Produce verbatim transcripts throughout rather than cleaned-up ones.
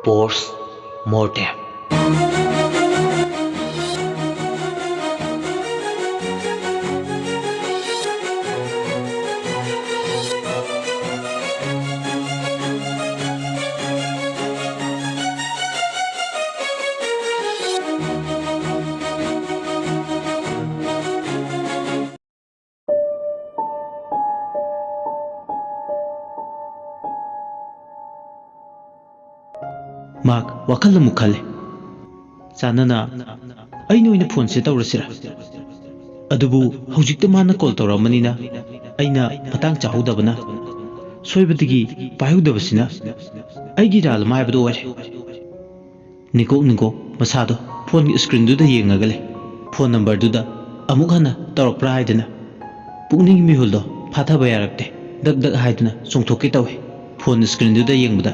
Post Mortem. ꯃꯍꯥꯛ ꯋꯥꯈꯜ ꯑꯃꯨꯛ ꯈꯜꯂꯦ꯫ ꯆꯥꯟꯅꯅ ꯑꯩꯅ ꯑꯣꯏꯅ ꯐꯣꯟꯁꯦ ꯇꯧꯔꯁꯤꯔꯥ? ꯑꯗꯨꯕꯨ ꯍꯧꯖꯤꯛꯇ ꯃꯥꯅ ꯀꯣꯜ ꯇꯧꯔꯛꯑꯃꯅꯤꯅ ꯑꯩꯅ ꯃꯇꯥꯡ ꯆꯥꯍꯧꯗꯕꯅ, ꯁꯣꯏꯕꯗꯒꯤ ꯄꯥꯏꯍꯧꯗꯕꯁꯤꯅ ꯑꯩꯒꯤ ꯏꯔꯥꯜ ꯑꯃ ꯍꯥꯏꯕꯗꯨ ꯑꯣꯏꯔꯦ꯫ ꯅꯤꯡꯀꯣꯛ ꯅꯤꯡꯀꯣꯛ ꯃꯁꯥꯗꯣ ꯐꯣꯟꯒꯤ ꯁ꯭ꯀ꯭ꯔꯤꯟꯗꯨꯗ ꯌꯦꯡꯉꯒ ꯂꯩ꯫ ꯐꯣꯟ ꯅꯝꯕꯔꯗꯨꯗ ꯑꯃꯨꯛ ꯍꯟꯅ ꯇꯧꯔꯛꯄ꯭ꯔꯥ ꯍꯥꯏꯗꯅ ꯄꯨꯛꯅꯤꯡꯒꯤ ꯃꯤꯍꯨꯜꯗꯣ ꯐꯥꯊꯕ ꯌꯥꯔꯛꯇꯦ꯫ ꯗꯛ ꯗꯛ ꯍꯥꯏꯗꯨꯅ ꯆꯣꯡꯊꯣꯛꯀꯦ ꯇꯧꯏ꯫ ꯐꯣꯟ ꯁ꯭ꯀ꯭ꯔꯤꯟꯗꯨꯗ ꯌꯦꯡꯕꯗ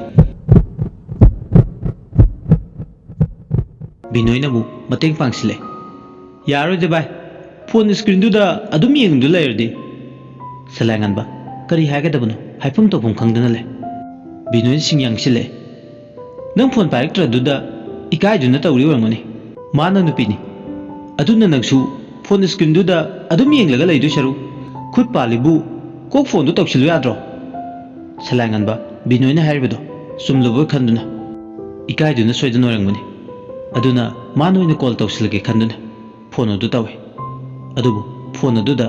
ꯕꯤꯅꯣꯏꯅ ꯑꯃꯨꯛ ꯃꯇꯦꯡ ꯄꯥꯡꯁꯤꯜꯂꯦ꯫ "ꯌꯥꯔꯣꯏꯗ ꯚꯥꯏ, ꯐꯣꯟ ꯁ꯭ꯀ꯭ꯔꯤꯟꯗꯨꯗ ꯑꯗꯨꯝ ꯌꯦꯡꯗꯨ ꯂꯩꯔꯗꯤ?" ꯁꯂꯥꯏꯉꯥꯟꯕ ꯀꯔꯤ ꯍꯥꯏꯒꯗꯕꯅꯣ ꯍꯥꯏꯐꯝ ꯇꯧꯐꯝ ꯈꯪꯗꯅ ꯂꯩ꯫ ꯕꯤꯅꯣꯏꯅ ꯁꯤꯡ ꯌꯥꯡꯁꯤꯜꯂꯦ꯫ "ꯅꯪ ꯐꯣꯟ ꯄꯥꯏꯔꯛꯇ꯭ꯔꯗꯨꯗ ꯏꯀꯥꯏꯗꯨꯅ ꯇꯧꯔꯤ ꯑꯣꯏꯔꯝꯒꯅꯤ꯫ ꯃꯥꯅ ꯅꯨꯄꯤꯅꯤ꯫ ꯑꯗꯨꯅ ꯅꯪꯁꯨ ꯐꯣꯟ ꯁ꯭ꯀ꯭ꯔꯤꯟꯗꯨꯗ ꯑꯗꯨꯝ ꯌꯦꯡꯂꯒ ꯂꯩꯗꯣꯏ ꯁꯔꯨꯛ ꯈꯨꯠ ꯄꯥꯜꯂꯤꯕꯨ ꯀꯣꯛ ꯐꯣꯟꯗꯨ ꯇꯧꯁꯤꯜꯂꯨ ꯌꯥꯗ꯭ꯔꯣ?" ꯁꯂꯥꯏꯉꯥꯟꯕ ꯕꯤꯅꯣꯏꯅ ꯍꯥꯏꯔꯤꯕꯗꯣ ꯆꯨꯝꯂꯕꯣꯏ ꯈꯟꯗꯨꯅ ꯏꯀꯥꯏꯗꯨꯅ ꯁꯣꯏꯗꯅ ꯑꯣꯏꯔꯝꯒꯅꯤ꯫ ꯑꯗꯨꯅ ꯃꯥꯅ ꯑꯣꯏꯅ ꯀꯣꯜ ꯇꯧꯁꯤꯜꯂꯒꯦ ꯈꯟꯗꯨꯅ ꯐꯣꯟ ꯑꯗꯨ ꯇꯧꯏ꯫ ꯑꯗꯨꯕꯨ ꯐꯣꯟ ꯑꯗꯨꯗ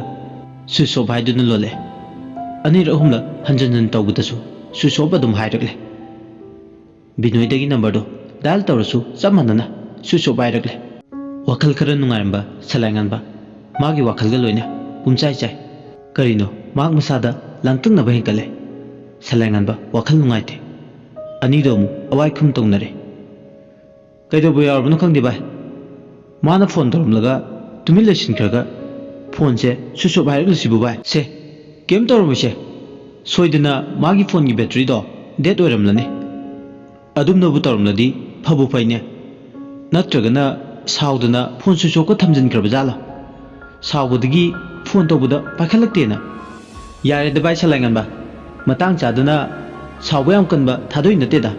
ꯁ꯭ꯋꯤꯆ ꯑꯣꯐ ꯍꯥꯏꯗꯨꯅ ꯂꯣꯜꯂꯛꯑꯦ꯫ ꯑꯅꯤꯔꯛ ꯑꯍꯨꯝꯂꯛ ꯍꯟꯖꯤꯟ ꯍꯟꯖꯤꯟ ꯇꯧꯕꯗꯁꯨ ꯁ꯭ꯋꯤꯆ ꯑꯣꯐ ꯑꯗꯨꯝ ꯍꯥꯏꯔꯛꯂꯦ꯫ ꯕꯤꯅꯣꯏꯗꯒꯤ ꯅꯝꯕꯔꯗꯣ ꯗꯥꯏꯜ ꯇꯧꯔꯁꯨ ꯆꯞ ꯃꯥꯟꯅꯅ ꯁ꯭ꯋꯤꯆ ꯑꯣꯐ ꯍꯥꯏꯔꯛꯂꯦ꯫ ꯋꯥꯈꯜ ꯈꯔ ꯅꯨꯡꯉꯥꯏꯔꯝꯕ ꯁꯂꯥꯏꯉꯥꯟꯕ ꯃꯥꯒꯤ ꯋꯥꯈꯜꯒ ꯂꯣꯏꯅ ꯄꯨꯝꯆꯥꯏ ꯆꯥꯏ꯫ ꯀꯔꯤꯅꯣ ꯃꯍꯥꯛ ꯃꯁꯥꯗ ꯂꯥꯡꯇꯛꯅꯕ ꯍꯦꯟꯒꯠꯂꯦ꯫ ꯁꯂꯥꯏꯉꯥꯟꯕ ꯋꯥꯈꯜ ꯅꯨꯡꯉꯥꯏꯇꯦ꯫ ꯑꯅꯤꯗꯣ ꯑꯃꯨꯛ ꯑꯋꯥꯏ ꯈꯨꯝ ꯇꯧꯅꯔꯦ꯫ "ꯀꯩꯗꯧꯕ ꯌꯥꯎꯔꯕꯅꯣ ꯈꯪꯗꯦ ꯚꯥꯏ꯫ ꯃꯥꯅ ꯐꯣꯟ ꯇꯧꯔꯝꯂꯒ ꯇꯨꯃꯤꯟ ꯂꯩꯁꯤꯟꯈ꯭ꯔꯒ ꯐꯣꯟꯁꯦ ꯁ꯭ꯋꯤꯆ ꯑꯣꯐ ꯍꯥꯏꯔꯛꯂꯤꯁꯤꯕꯨ ꯚꯥꯏ?" "ꯁꯦ, ꯀꯩꯝ ꯇꯧꯔꯝꯃꯣꯏꯁꯦ꯫ ꯁꯣꯏꯗꯅ ꯃꯥꯒꯤ ꯐꯣꯟꯒꯤ ꯕꯦꯇ꯭ꯔꯤꯗꯣ ꯗꯦꯠ ꯑꯣꯏꯔꯝꯂꯅꯤ꯫ ꯑꯗꯨꯝꯅꯕꯨ ꯇꯧꯔꯝꯂꯗꯤ ꯐꯕꯨ ꯐꯩꯅꯦ꯫ ꯅꯠꯇ꯭ꯔꯒꯅ ꯁꯥꯎꯗꯅ ꯐꯣꯟ ꯁ꯭ꯋꯤꯆ ꯑꯣꯐꯀ ꯊꯝꯖꯤꯟꯈ꯭ꯔꯕ ꯖꯥꯠꯂꯥ? ꯁꯥꯎꯕꯗꯒꯤ ꯐꯣꯟ ꯇꯧꯕꯗ ꯄꯥꯏꯈꯠꯂꯛꯇꯦꯅ?" "ꯌꯥꯔꯦꯗ ꯚꯥꯏ ꯁꯂꯥꯏꯉꯥꯟꯕ, ꯃꯇꯥꯡ ꯆꯥꯗꯅ ꯁꯥꯎꯕ ꯌꯥꯝ ꯀꯟꯕ ꯊꯥꯗꯣꯛꯏ ꯅꯠꯇꯦꯗ꯫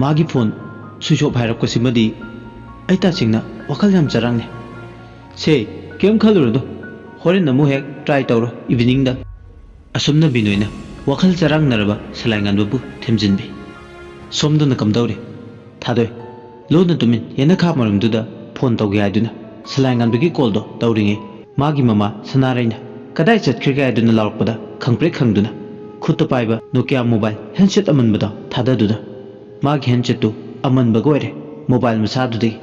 ꯃꯥꯒꯤ ꯐꯣꯟ ꯁ꯭ꯋꯤꯆ ꯑꯣꯐ ꯍꯥꯏꯔꯛꯄꯁꯤꯃꯗꯤ ꯑꯩ ꯇꯁꯦꯡꯅ ꯋꯥꯈꯜ ꯌꯥꯝ ꯆꯔꯥꯡꯅꯩ꯫ ꯁꯦ, ꯀꯩꯝ ꯈꯜꯂꯨꯔꯅꯨ, ꯍꯣꯔꯦꯟ ꯑꯃꯨꯛ ꯍꯦꯛ ꯇ꯭ꯔꯥꯏ ꯇꯧꯔꯣ ꯏꯚꯤꯅꯤꯡꯗ꯫ ꯑꯁꯨꯝꯅ ꯕꯤꯅꯣꯏꯅ ꯋꯥꯈꯜ ꯆꯔꯥꯡꯅꯔꯕ ꯁꯂꯥꯏꯉꯥꯟꯕꯕꯨ ꯊꯦꯝꯖꯤꯟꯕꯤ꯫ ꯁꯣꯝꯗꯅ ꯀꯝꯗꯧꯔꯤ? ꯊꯥꯗꯣꯏ, ꯂꯣꯟꯅ ꯇꯨꯃꯤꯟ ꯌꯦꯅꯈꯥ ꯃꯔꯨꯝꯗꯨꯗ ꯐꯣꯟ ꯇꯧꯒꯦ ꯍꯥꯏꯗꯨꯅ ꯁꯂꯥꯏꯉꯥꯟꯕꯒꯤ ꯀꯣꯜꯗꯣ ꯇꯧꯔꯤꯉꯩ, ꯃꯥꯒꯤ ꯃꯃꯥ ꯁꯅꯥꯔꯩꯅ ꯀꯗꯥꯏ ꯆꯠꯈ꯭ꯔꯒꯦ ꯍꯥꯏꯗꯨꯅ ꯂꯥꯎꯔꯛꯄꯗ ꯈꯪꯄ꯭ꯔꯦꯛ ꯈꯪꯗꯨꯅ ꯈꯨꯠꯇ ꯄꯥꯏꯕ ꯅꯣꯀꯤꯌꯥ ꯃꯣꯕꯥꯏꯜ ꯍꯦꯟꯁꯦꯠ ꯑꯃꯟꯕꯗꯣ ꯊꯥꯗꯗꯨꯅ ꯃꯥꯒꯤ ꯍꯦꯟꯁꯦꯠꯇꯨ ꯑꯃꯟꯕꯒ ꯑꯣꯏꯔꯦ ꯃꯣꯕꯥꯏꯜ ꯃꯆꯥꯗꯨꯗꯒꯤ꯫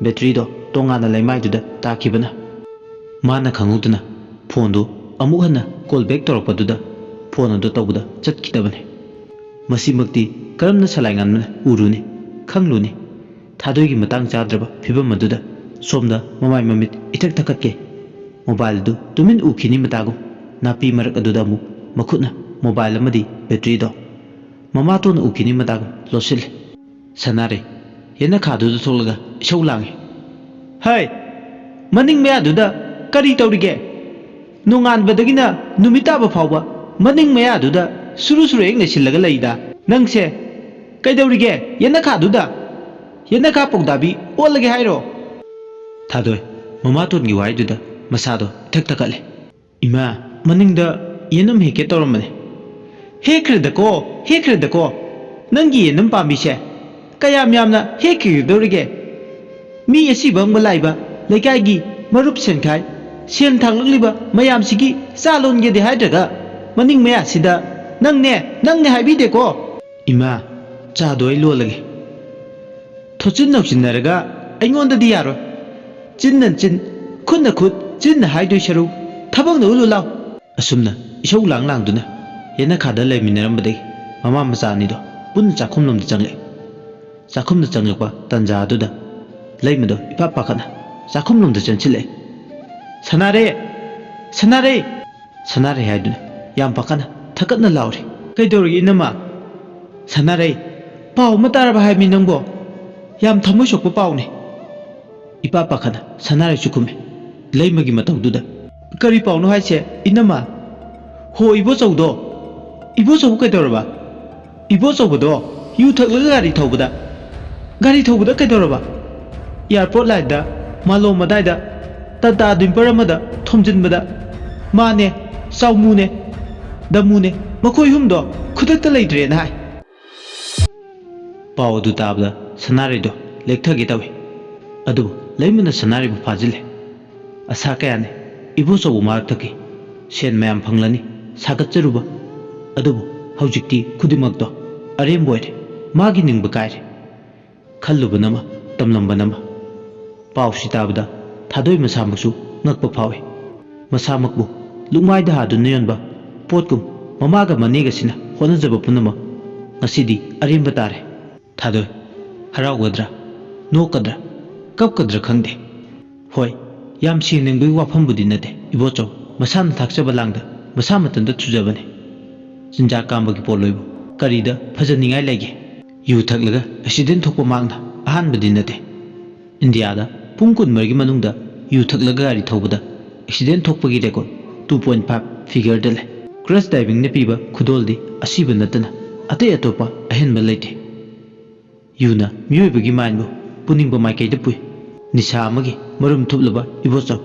ꯕꯦꯇ꯭ꯔꯤꯗꯣ ꯇꯣꯉꯥꯟꯅ ꯂꯩꯃꯥꯏꯗꯨꯗ ꯇꯥꯈꯤꯕꯅ ꯃꯥꯅ ꯈꯪꯍꯧꯗꯅ ꯐꯣꯟꯗꯨ ꯑꯃꯨꯛ ꯍꯟꯅ ꯀꯣꯜ ꯕꯦꯛ ꯇꯧꯔꯛꯄꯗꯨꯗ ꯐꯣꯟ ꯑꯗꯨ ꯇꯧꯕꯗ ꯆꯠꯈꯤꯗꯕꯅꯤ꯫ ꯃꯁꯤꯃꯛꯇꯤ ꯀꯔꯝꯅ ꯁꯂꯥꯏꯉꯥꯟꯕꯅ ꯎꯔꯨꯅꯤ, ꯈꯪꯂꯨꯅꯤ? ꯊꯥꯗꯣꯏꯒꯤ ꯃꯇꯥꯡ ꯆꯥꯗ꯭ꯔꯕ ꯐꯤꯕꯝ ꯑꯗꯨꯗ ꯁꯣꯝꯗ ꯃꯃꯥꯏ ꯃꯃꯤꯠ ꯏꯊꯛ ꯊꯛꯀꯠꯀꯦ꯫ ꯃꯣꯕꯥꯏꯜ ꯑꯗꯨ ꯇꯨꯃꯤꯟ ꯎꯈꯤꯅꯤ ꯃꯇꯥꯒꯨꯝ ꯅꯥꯄꯤ ꯃꯔꯛ ꯑꯗꯨꯗ ꯑꯃꯨꯛ ꯃꯈꯨꯠꯅ ꯃꯣꯕꯥꯏꯜ ꯑꯃꯗꯤ ꯕꯦꯇ꯭ꯔꯤꯗꯣ ꯃꯃꯥꯇꯣꯟꯅ ꯎꯈꯤꯅꯤ ꯃꯇꯥꯒꯨꯝ ꯂꯣꯠꯁꯤꯜꯂꯦ꯫ ꯁꯅꯥꯔꯩ ꯌꯦꯅꯈꯥꯗꯨꯗ ꯊꯣꯛꯂꯒ ꯏꯁꯧ ꯂꯥꯡꯉꯤ꯫ "ꯍꯩ! ꯃꯅꯤꯡ ꯃꯌꯥꯗꯨꯗ ꯀꯔꯤ ꯇꯧꯔꯤꯒꯦ? ꯅꯣꯡꯉꯥꯟꯕꯗꯒꯤꯅ ꯅꯨꯃꯤꯠ ꯇꯥꯕ ꯐꯥꯎꯕ ꯃꯅꯤꯡ ꯃꯌꯥꯗꯨꯗ ꯁꯨꯔꯨ ꯁꯨꯔꯨ ꯍꯦꯛ ꯅꯩꯁꯤꯜꯂꯒ ꯂꯩꯗ꯫ ꯅꯪꯁꯦ ꯀꯩꯗꯧꯔꯤꯒꯦ? ꯌꯦꯅꯈꯥꯗꯨꯗ? ꯌꯦꯅꯈꯥ ꯄꯧꯗꯥꯕꯤ ꯑꯣꯜꯂꯒꯦ ꯍꯥꯏꯔꯣ?" ꯊꯥꯗꯣꯏ ꯃꯃꯥꯇꯣꯟꯒꯤ ꯋꯥꯍꯩꯗꯨꯗ ꯃꯁꯥꯗꯣ ꯏꯊꯛ ꯊꯛꯀꯠꯂꯦ꯫ "ꯏꯃꯥ, ꯃꯅꯤꯡꯗ ꯌꯦꯅꯝ ꯍꯦꯛꯀꯦ ꯇꯧꯔꯝꯕꯅꯦ꯫" "ꯍꯦꯛꯈ꯭ꯔꯦꯗꯀꯣ, ꯍꯦꯛꯈ꯭ꯔꯦꯗꯀꯣ꯫ ꯅꯪꯒꯤ ꯌꯦꯅꯝ ꯄꯥꯝꯕꯤꯁꯦ ꯀꯌꯥꯝ ꯌꯥꯝꯅ ꯍꯦꯛꯈꯤꯒꯗꯧꯔꯤꯒꯦ? ꯃꯤ ꯑꯁꯤꯕ ꯑꯃꯒ ꯂꯥꯛꯏꯕ ꯂꯩꯀꯥꯏꯒꯤ ꯃꯔꯨꯞ ꯁꯦꯟꯈꯥꯏ, ꯁꯦꯟ ꯊꯥꯡꯂꯛꯂꯤꯕ ꯃꯌꯥꯝꯁꯤꯒꯤ ꯆꯥ ꯂꯣꯟꯒꯦꯗꯤ ꯍꯥꯏꯗ꯭ꯔꯒ ꯃꯅꯤꯡ ꯃꯌꯥꯁꯤꯗ ꯅꯪꯅꯦ, ꯅꯪꯅꯦ ꯍꯥꯏꯕꯤꯗꯦꯀꯣ꯫" "ꯏꯃꯥ, ꯆꯥꯗꯣ ꯑꯩ ꯂꯣꯜꯂꯒꯦ꯫" "ꯊꯣꯠꯆꯤꯟ ꯅꯧꯁꯤꯟꯅꯔꯒ ꯑꯩꯉꯣꯟꯗꯗꯤ ꯌꯥꯔꯣꯏ꯫ ꯆꯤꯟꯅ ꯆꯤꯟ, ꯈꯨꯠꯅ ꯈꯨꯠ, ꯆꯤꯟꯅ ꯍꯥꯏꯗꯣꯏ ꯁꯔꯨꯛ ꯊꯕꯛꯅ ꯎꯠꯂꯨ ꯂꯥꯎ꯫" ꯑꯁꯨꯝꯅ ꯏꯁꯧ ꯂꯥꯡ ꯂꯥꯡꯗꯨꯅ ꯌꯦꯅꯈꯥꯗ ꯂꯩꯃꯤꯟꯅꯔꯝꯕꯗꯒꯤ ꯃꯃꯥ ꯃꯆꯥ ꯑꯅꯤꯗꯣ ꯄꯨꯟꯅ ꯆꯥꯛꯈꯨꯝꯂꯣꯝꯗ ꯆꯪꯂꯛꯏ꯫ ꯆꯥꯛꯈꯨꯝꯗ ꯆꯪꯂꯛꯄ ꯇꯟꯖꯥ ꯑꯗꯨꯗ ꯂꯩꯃꯗꯣ ꯏꯄꯥ ꯄꯥꯈꯠꯅ ꯆꯥꯛꯈꯨꯝꯂꯣꯝꯗ ꯆꯦꯟꯁꯤꯜꯂꯛꯏ꯫ "ꯁꯅꯥꯔꯦ! ꯁꯅꯥꯔꯦ!" ꯁꯅꯥꯔꯩ ꯍꯥꯏꯗꯨꯅ ꯌꯥꯝ ꯄꯥꯈꯠꯅ ꯊꯛꯀꯠꯅ ꯂꯥꯎꯔꯤ꯫ "ꯀꯩꯗꯧꯔꯒꯦ ꯏꯅꯝꯃ?" "ꯁꯅꯥꯔꯩ, ꯄꯥꯎ ꯑꯃ ꯇꯥꯔꯕ ꯍꯥꯏꯕꯅꯤ ꯅꯪꯕꯣ? ꯌꯥꯝ ꯊꯃꯣꯏ ꯁꯣꯛꯄ ꯄꯥꯎꯅꯤ꯫" ꯏꯄꯥ ꯄꯥꯈꯠꯅ ꯁꯅꯥꯔꯩꯁꯨ ꯈꯨꯝꯃꯤ꯫ ꯂꯩꯃꯒꯤ ꯃꯇꯧꯗꯨꯗ, "ꯀꯔꯤ ꯄꯥꯎꯅꯣ ꯍꯥꯏꯁꯦ ꯏꯅꯝꯃ?" "ꯍꯣ, ꯏꯕꯣꯆꯧꯗꯣ!" "ꯏꯕꯣꯆꯧꯕꯨ ꯀꯩꯗꯧꯔꯕ?" "ꯏꯕꯣꯆꯧꯕꯗꯣ ꯌꯨ ꯊꯛꯂꯒ ꯒꯥꯔꯤ ꯊꯧꯕꯗ? ꯒꯥꯔꯤ ꯊꯧꯕꯗ ꯀꯩꯗꯧꯔꯕ? ꯑꯦꯌꯥꯔꯄꯣꯔꯠ ꯂꯥꯏꯟꯗ, ꯃꯥꯂꯣꯝ ꯑꯗꯥꯏꯗ, ꯇꯥꯇꯥ ꯗꯤꯝꯄꯔ ꯑꯃꯗ ꯊꯣꯝꯖꯤꯟꯕꯗ ꯃꯥꯅꯦ, ꯆꯥꯎꯃꯨꯅꯦ, ꯗꯃꯨꯅꯦ, ꯃꯈꯣꯏ ꯑꯍꯨꯝꯗꯣ ꯈꯨꯗꯛꯇ ꯂꯩꯇ꯭ꯔꯦꯅ ꯍꯥꯏ꯫ ꯄꯥꯎ ꯑꯗꯨ ꯇꯥꯕꯗ ꯁꯅꯥꯔꯩꯗꯣ ꯂꯦꯛꯊꯒꯦ ꯇꯧꯏ꯫ ꯑꯗꯨꯕꯨ ꯂꯩꯃꯅ ꯁꯅꯥꯔꯩꯕꯨ ꯐꯥꯖꯤꯜꯂꯦ꯫ ꯑꯁꯥ ꯀꯌꯥꯅꯤ ꯏꯕꯣꯆꯧꯕꯨ ꯃꯍꯥꯛ ꯊꯛꯈꯤ꯫ ꯁꯦꯟ ꯃꯌꯥꯝ ꯐꯪꯂꯅꯤ, ꯁꯥꯒꯠꯆꯔꯨꯕ꯫ ꯑꯗꯨꯕꯨ ꯍꯧꯖꯤꯛꯇꯤ ꯈꯨꯗꯤꯡꯃꯛꯇꯣ ꯑꯔꯦꯝꯕ ꯑꯣꯏꯔꯦ꯫ ꯃꯥꯒꯤ ꯅꯤꯡꯕ ꯀꯥꯏꯔꯦ꯫ ꯈꯜꯂꯨꯕꯅ ꯑꯃ, ꯇꯝꯂꯝꯕꯅ ꯑꯃ꯫ ꯄꯥꯎꯁꯤ ꯇꯥꯕꯗ ꯊꯥꯗꯣꯏ ꯃꯁꯥꯃꯛꯁꯨ ꯉꯛꯄ ꯐꯥꯎꯏ꯫ ꯃꯁꯥꯃꯛꯄꯨ ꯂꯨꯛꯃꯥꯏꯗ ꯍꯥꯗꯨꯅ ꯌꯣꯟꯕ ꯄꯣꯠꯀꯨꯝ ꯃꯃꯥꯒ ꯃꯅꯦꯒꯁꯤꯅ ꯍꯣꯠꯅꯖꯕ ꯄꯨꯝꯅꯃꯛ ꯉꯁꯤꯗꯤ ꯑꯔꯦꯝꯕ ꯇꯥꯔꯦ꯫ ꯊꯥꯗꯣꯏ, ꯍꯔꯥꯎꯒꯗ꯭ꯔꯥ, ꯅꯣꯛꯀꯗ꯭ꯔꯥ, ꯀꯞꯀꯗ꯭ꯔꯥ ꯈꯪꯗꯦ꯫ ꯍꯣꯏ, ꯌꯥꯝ ꯁꯦꯡꯅ ꯌꯦꯡꯕꯒꯤ ꯋꯥꯐꯝꯕꯨꯗꯤ ꯅꯠꯇꯦ, ꯏꯕꯣꯆꯧ꯫ ꯃꯁꯥꯅ ꯊꯥꯛꯆꯕ ꯂꯥꯡꯗ ꯃꯁꯥ ꯃꯊꯟꯇ ꯆꯨꯖꯕꯅꯤ꯫ ꯆꯤꯟꯖꯥꯛ ꯀꯥꯝꯕꯒꯤ ꯄꯣꯠꯂꯣꯏꯕꯨ ꯀꯔꯤꯗ ꯐꯖꯅꯤꯡꯉꯥꯏ ꯂꯩꯒꯦ? ꯌꯨ ꯊꯛꯂꯒ ꯑꯦꯛꯁꯤꯗꯦꯟ ꯊꯣꯛꯄ ꯃꯍꯥꯛꯅ ꯑꯍꯥꯟꯕꯗꯤ ꯅꯠꯇꯦ꯫ ꯏꯟꯗꯤꯌꯥꯗ ꯄꯨꯡ ꯀꯨꯟꯃꯔꯤꯒꯤ ꯃꯅꯨꯡꯗ ꯌꯨ ꯊꯛꯂꯒ ꯒꯥꯔꯤ ꯊꯧꯕꯗ ꯑꯦꯛꯁꯤꯗꯦꯟ ꯊꯣꯛꯄꯒꯤ ꯔꯦꯀꯣꯔꯗ two point five ꯐꯤꯒꯔꯗ ꯂꯩ꯫ ꯀ꯭ꯔꯁ ꯗꯥꯏꯚꯤꯡꯅ ꯄꯤꯕ ꯈꯨꯗꯣꯜꯗꯤ ꯑꯁꯤꯕ ꯅꯠꯇꯅ ꯑꯇꯩ ꯑꯇꯣꯞꯄ ꯑꯍꯦꯟꯕ ꯂꯩꯇꯦ꯫ ꯌꯨꯅ ꯃꯤꯑꯣꯏꯕꯒꯤ ꯃꯥꯏꯟꯕꯨ ꯄꯨꯅꯤꯡꯕ ꯃꯥꯏꯀꯩꯗ ꯄꯨꯏ꯫ ꯅꯤꯁꯥ ꯑꯃꯒꯤ ꯃꯔꯨꯝ ꯊꯨꯞꯂꯕ ꯏꯕꯣꯆꯧ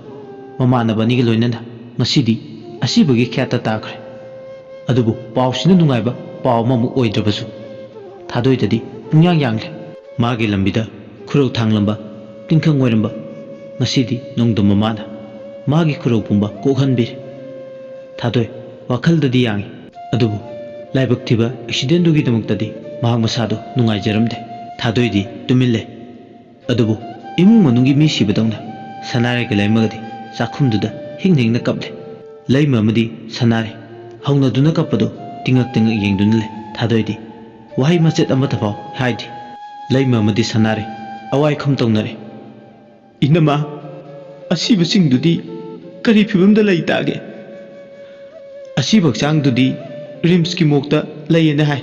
ꯃꯃꯥꯟꯅꯕ ꯑꯅꯤꯒ ꯂꯣꯏꯅꯅ ꯉꯁꯤꯗꯤ ꯑꯁꯤꯕꯒꯤ ꯈ꯭ꯌꯥꯠꯇ ꯇꯥꯈ꯭ꯔꯦ꯫ ꯑꯗꯨꯕꯨ ꯄꯥꯎꯁꯤꯅ ꯅꯨꯡꯉꯥꯏꯕ ꯄꯥꯎ ꯑꯃꯃꯨꯛ ꯑꯣꯏꯗ꯭ꯔꯕꯁꯨ, ꯊꯥꯗꯣꯏꯗꯗꯤ ꯄꯨꯡꯌꯥꯡ ꯌꯥꯡꯂꯦ꯫ ꯃꯥꯒꯤ ꯂꯝꯕꯤꯗ ꯈꯨꯔꯧ ꯊꯥꯡꯂꯝꯕ, ꯇꯤꯡꯈꯪ ꯑꯣꯏꯔꯝꯕ, ꯉꯁꯤꯗꯤ ꯅꯣꯡꯗꯝ ꯃꯃꯥꯅ ꯃꯥꯒꯤ ꯈꯨꯔꯧ ꯄꯨꯝꯕ ꯀꯣꯛꯍꯟꯕꯤꯔꯦ꯫ ꯊꯥꯗꯣꯏ ꯋꯥꯈꯜꯗꯗꯤ ꯌꯥꯡꯏ, ꯑꯗꯨꯕꯨ ꯂꯥꯏꯕꯛ ꯊꯤꯕ ꯑꯦꯛꯁꯤꯗꯦꯟꯗꯨꯒꯤꯗꯃꯛꯇꯗꯤ ꯃꯍꯥꯛ ꯃꯁꯥꯗꯣ ꯅꯨꯡꯉꯥꯏꯖꯔꯝꯗꯦ꯫ ꯊꯥꯗꯣꯏꯗꯤ ꯇꯨꯃꯤꯟ ꯂꯩ꯫ ꯑꯗꯨꯕꯨ ꯏꯃꯨꯡ ꯃꯅꯨꯡꯒꯤ ꯃꯤ ꯁꯤꯕꯗꯧꯅ ꯁꯅꯥꯔꯩꯒ ꯂꯩꯃꯒꯗꯤ ꯆꯥꯛꯈꯨꯝꯗꯨꯗ ꯍꯤꯡ ꯍꯤꯡꯅ ꯀꯞꯂꯦ꯫ ꯂꯩꯃ ꯑꯃꯗꯤ ꯁꯅꯥꯔꯩ ꯍꯧꯅꯗꯨꯅ ꯀꯞꯄꯗꯨ ꯇꯤꯡꯉꯛ ꯇꯤꯡꯉꯛ ꯌꯦꯡꯗꯨꯅ ꯂꯩ꯫ ꯊꯥꯗꯣꯏꯗꯤ ꯋꯥꯍꯩ ꯃꯆꯦꯠ ꯑꯃꯠꯇ ꯐꯥꯎ ꯍꯥꯏꯗꯦ꯫ ꯂꯩꯃ ꯑꯃꯗꯤ ꯁꯅꯥꯔꯩ ꯑꯋꯥꯏꯈꯨꯝ ꯇꯧꯅꯔꯦ꯫ "ꯏꯅꯃ, ꯑꯁꯤꯕꯁꯤꯡꯗꯨꯗꯤ ꯀꯔꯤ ꯐꯤꯕꯝꯗ ꯂꯩ ꯇꯥꯒꯦ?" "ꯑꯁꯤꯕ ꯍꯛꯆꯥꯡꯗꯨꯗꯤ ꯔꯤꯝꯁꯀꯤ ꯃꯣꯛꯇ ꯂꯩꯌꯦꯅ ꯍꯥꯏ꯫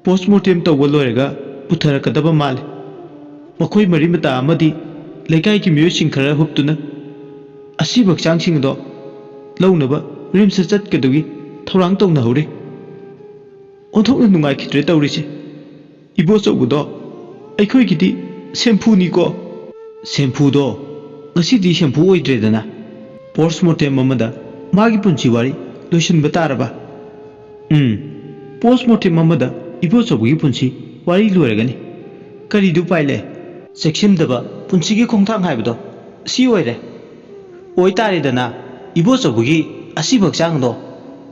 ꯄꯣꯁꯃꯣꯔꯇꯦꯝ ꯇꯧꯕ ꯂꯣꯏꯔꯒ ꯄꯨꯊꯔꯛꯀꯗꯕ ꯃꯥꯜꯂꯦ꯫ ꯃꯈꯣꯏ ꯃꯔꯤ ꯃꯇꯥ ꯑꯃꯗꯤ ꯂꯩꯀꯥꯏꯒꯤ ꯃꯤꯑꯣꯏꯁꯤꯡ ꯈꯔ ꯍꯨꯞꯇꯨꯅ ꯑꯁꯤꯕ ꯍꯛꯆꯥꯡꯁꯤꯡ ꯑꯗꯣ ꯂꯧꯅꯕ ꯔꯤꯝꯁꯇ ꯆꯠꯀꯗꯧꯒꯤ ꯊꯧꯔꯥꯡ ꯇꯧꯅꯍꯧꯔꯤ꯫ ꯑꯣꯟꯊꯣꯛꯅ ꯅꯨꯡꯉꯥꯏꯈꯤꯗ꯭ꯔꯦ ꯇꯧꯔꯤꯁꯦ꯫ ꯏꯕꯣꯆꯧꯕꯗꯣ ꯑꯩꯈꯣꯏꯒꯤꯗꯤ ꯁꯦꯝꯐꯨꯅꯤꯀꯣ꯫ ꯁꯦꯝꯐꯨꯗꯣ ꯉꯁꯤꯗꯤ ꯁꯦꯝꯐꯨ ꯑꯣꯏꯗ꯭ꯔꯦꯗꯅ꯫ ꯄꯣꯁꯃꯣꯔꯇꯦꯝ ꯑꯃꯗ ꯃꯥꯒꯤ ꯄꯨꯟꯁꯤ ꯋꯥꯔꯤ ꯂꯣꯏꯁꯤꯟꯕ ꯇꯥꯔꯕ? ꯎꯝ, ꯄꯣꯁꯃꯣꯔꯇꯦꯝ ꯑꯃꯗ ꯏꯕꯣꯆꯧꯕꯒꯤ ꯄꯨꯟꯁꯤ ꯋꯥꯔꯤ ꯂꯣꯏꯔꯒꯅꯤ꯫ ꯀꯔꯤꯗꯤ ꯎꯄꯥꯏ ꯂꯩ? ꯆꯦꯛꯁꯤꯟꯗꯕ ꯄꯨꯟꯁꯤꯒꯤ ꯈꯣꯡꯊꯥꯡ ꯍꯥꯏꯕꯗꯣ ꯁꯤ ꯑꯣꯏꯔꯦ꯫ ꯑꯣꯏꯇꯥꯔꯦꯗꯅ, ꯏꯕꯣꯆꯧꯕꯒꯤ ꯑꯁꯤꯕ ꯍꯛꯆꯥꯡꯗꯣ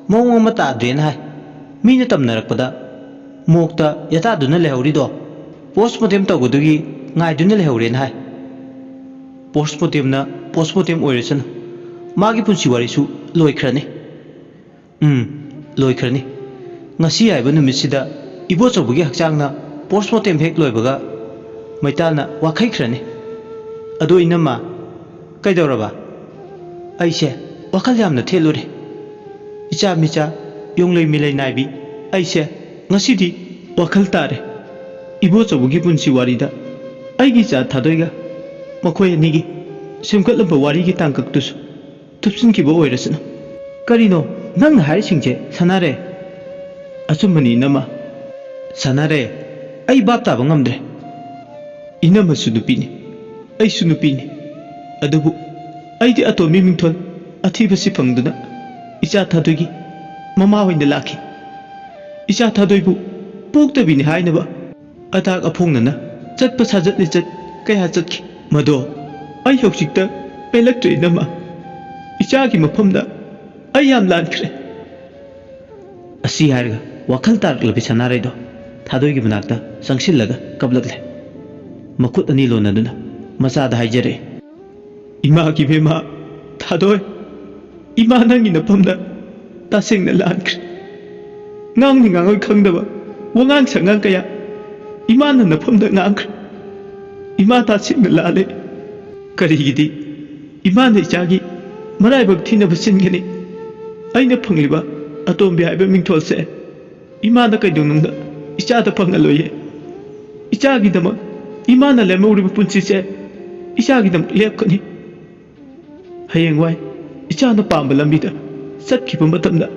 ꯃꯑꯣꯡ ꯑꯃ ꯇꯥꯗ꯭ꯔꯦꯅ ꯍꯥꯏ꯫ ꯃꯤꯅ ꯇꯝꯅꯔꯛꯄꯗ ꯃꯣꯛꯇ ꯌꯥꯇꯥꯗꯨꯅ ꯂꯩꯍꯧꯔꯤꯗꯣ ꯄꯣꯁꯃꯣꯔꯇꯦꯝ ꯇꯧꯕꯗꯨꯒꯤ ꯉꯥꯏꯗꯨꯅ ꯂꯩꯍꯧꯔꯦꯅ ꯍꯥꯏ꯫ ꯄꯣꯁꯃꯣꯔꯇꯦꯝꯅ ꯄꯣꯁꯃꯣꯔꯇꯦꯝ ꯑꯣꯏꯔꯁꯅꯨ, ꯃꯥꯒꯤ ꯄꯨꯟꯁꯤ ꯋꯥꯔꯤꯁꯨ ꯂꯣꯏꯈ꯭ꯔꯅꯤ꯫ ꯎꯝ, ꯂꯣꯏꯈ꯭ꯔꯅꯤ꯫ ꯉꯁꯤ ꯍꯥꯏꯕ ꯅꯨꯃꯤꯠꯁꯤꯗ ꯏꯕꯣꯆꯧꯕꯒꯤ ꯍꯛꯆꯥꯡꯅ ꯄꯣꯁꯃꯣꯔꯇꯦꯝ ꯍꯦꯛ ꯂꯣꯏꯕꯒ ꯃꯩꯇꯥꯜꯅ ꯋꯥꯈꯩꯈ꯭ꯔꯅꯤ꯫ ꯑꯗꯣ ꯏꯅꯝꯃ, ꯀꯩꯗꯧꯔꯕ? ꯑꯩꯁꯦ ꯋꯥꯈꯜ ꯌꯥꯝꯅ ꯊꯦꯠꯂꯨꯔꯦ꯫ ꯏꯆꯥ ꯃꯤꯆꯥ, ꯌꯣꯡꯂꯩ ꯃꯤꯂꯩ ꯅꯥꯏꯕꯤ ꯑꯩꯁꯦ ꯉꯁꯤꯗꯤ ꯋꯥꯈꯜ ꯇꯥꯔꯦ꯫ ꯏꯕꯣꯆꯧꯕꯒꯤ ꯄꯨꯟꯁꯤ ꯋꯥꯔꯤꯗ ꯑꯩꯒꯤ ꯏꯆꯥ ꯊꯥꯗꯣꯏꯒ ꯃꯈꯣꯏ ꯑꯅꯤꯒꯤ ꯁꯦꯝꯒꯠꯂꯝꯕ ꯋꯥꯔꯤꯒꯤ ꯇꯥꯡꯀꯛꯇꯨꯁꯨ ꯊꯨꯞꯆꯤꯟꯈꯤꯕ ꯑꯣꯏꯔꯁꯅꯨ꯫ ꯀꯔꯤꯅꯣ ꯅꯪꯅ ꯍꯥꯏꯔꯤꯁꯤꯡꯁꯦ, ꯁꯅꯥꯔꯦ? ꯑꯆꯨꯝꯕꯅꯤ, ꯏꯅꯝꯃ꯫ ꯁꯅꯥꯔꯦ, ꯑꯩ ꯚꯥꯞ ꯇꯥꯕ ꯉꯝꯗ꯭ꯔꯦ꯫ ꯏꯅꯝꯃꯁꯨ ꯅꯨꯄꯤꯅꯤ, ꯑꯩꯁꯨ ꯅꯨꯄꯤꯅꯤ꯫ ꯑꯗꯨꯕꯨ ꯑꯩꯗꯤ ꯑꯇꯣꯝꯕꯤ ꯃꯤꯡꯊꯣꯜ ꯑꯊꯤꯕꯁꯤ ꯐꯪꯗꯨꯅ ꯏꯆꯥ ꯊꯥꯗꯣꯏꯒꯤ ꯃꯃꯥ ꯑꯣꯏꯅ ꯂꯥꯛꯈꯤ꯫ ꯏꯆꯥ ꯊꯥꯗꯣꯏꯕꯨ ꯄꯣꯛꯇꯕꯤꯅꯤ ꯍꯥꯏꯅꯕ ꯑꯇꯥꯛ ꯑꯐꯣꯡꯅꯅ ꯆꯠꯄ ꯁꯥꯖꯠ ꯂꯤꯆꯠ ꯀꯌꯥ ꯆꯠꯈꯤ꯫ ꯃꯗꯣ ꯑꯩ ꯍꯧꯖꯤꯛꯇ ꯄꯦꯜꯂꯛꯇ꯭ꯔꯦ, ꯏꯅꯝꯃ꯫ ꯏꯆꯥꯒꯤ ꯃꯐꯝꯗ ꯑꯩ ꯌꯥꯝ ꯂꯥꯟꯈ꯭ꯔꯦ꯫ ꯑꯁꯤ ꯍꯥꯏꯔꯒ ꯋꯥꯈꯜ ꯇꯥꯔꯛꯂꯕꯤ ꯁꯅꯥꯔꯩꯗꯣ ꯊꯥꯗꯣꯏꯒꯤ ꯃꯅꯥꯛꯇ ꯆꯪꯁꯤꯜꯂꯒ ꯀꯞꯂꯛꯂꯦ꯫ ꯃꯈꯨꯠ ꯑꯅꯤ ꯂꯣꯟꯅꯗꯨꯅ ꯃꯆꯥꯗ ꯍꯥꯏꯖꯔꯛꯏ, "ꯏꯃꯥꯒꯤ ꯏꯕꯦꯝꯃ, ꯊꯥꯗꯣꯏ, ꯏꯃꯥ ꯅꯪꯒꯤ ꯅꯐꯝꯗ ꯇꯁꯦꯡꯅ ꯂꯥꯟꯈ꯭ꯔꯦ꯫ ꯉꯥꯡꯅꯤ ꯉꯥꯡꯉꯣꯏ ꯈꯪꯗꯕ ꯋꯥꯉꯥꯡ ꯁꯉꯥꯡ ꯀꯌꯥ ꯏꯃꯥꯅ ꯅꯐꯝꯗ ꯉꯥꯡꯈ꯭ꯔꯦ꯫ ꯏꯃꯥ ꯇꯁꯦꯡꯅ ꯂꯥꯜꯂꯦ꯫ ꯀꯔꯤꯒꯤꯗꯤ ꯏꯃꯥꯅ ꯏꯆꯥꯒꯤ ꯃꯔꯥꯏꯕꯛ ꯊꯤꯅꯕ ꯁꯤꯟꯒꯅꯤ? ꯑꯩꯅ ꯐꯪꯂꯤꯕ ꯑꯇꯣꯝꯕꯤ ꯍꯥꯏꯕ ꯃꯤꯡꯊꯣꯜꯁꯦ ꯏꯃꯥꯅ ꯀꯩꯗꯧꯅꯨꯡꯗ ꯏꯆꯥꯗ ꯐꯪꯍꯜꯂꯣꯏꯌꯦ꯫ ꯏꯆꯥꯒꯤꯗꯃꯛ ꯏꯃꯥꯅ ꯂꯦꯝꯍꯧꯔꯤꯕ ꯄꯨꯟꯁꯤꯁꯦ ꯏꯆꯥꯒꯤꯗꯃꯛ ꯂꯦꯞꯀꯅꯤ꯫ ꯍꯌꯦꯡꯋꯥꯏ ꯏꯆꯥꯅ ꯄꯥꯝꯕ ꯂꯝꯕꯤꯗ ꯆꯠꯈꯤꯕ ꯃꯇꯝꯗ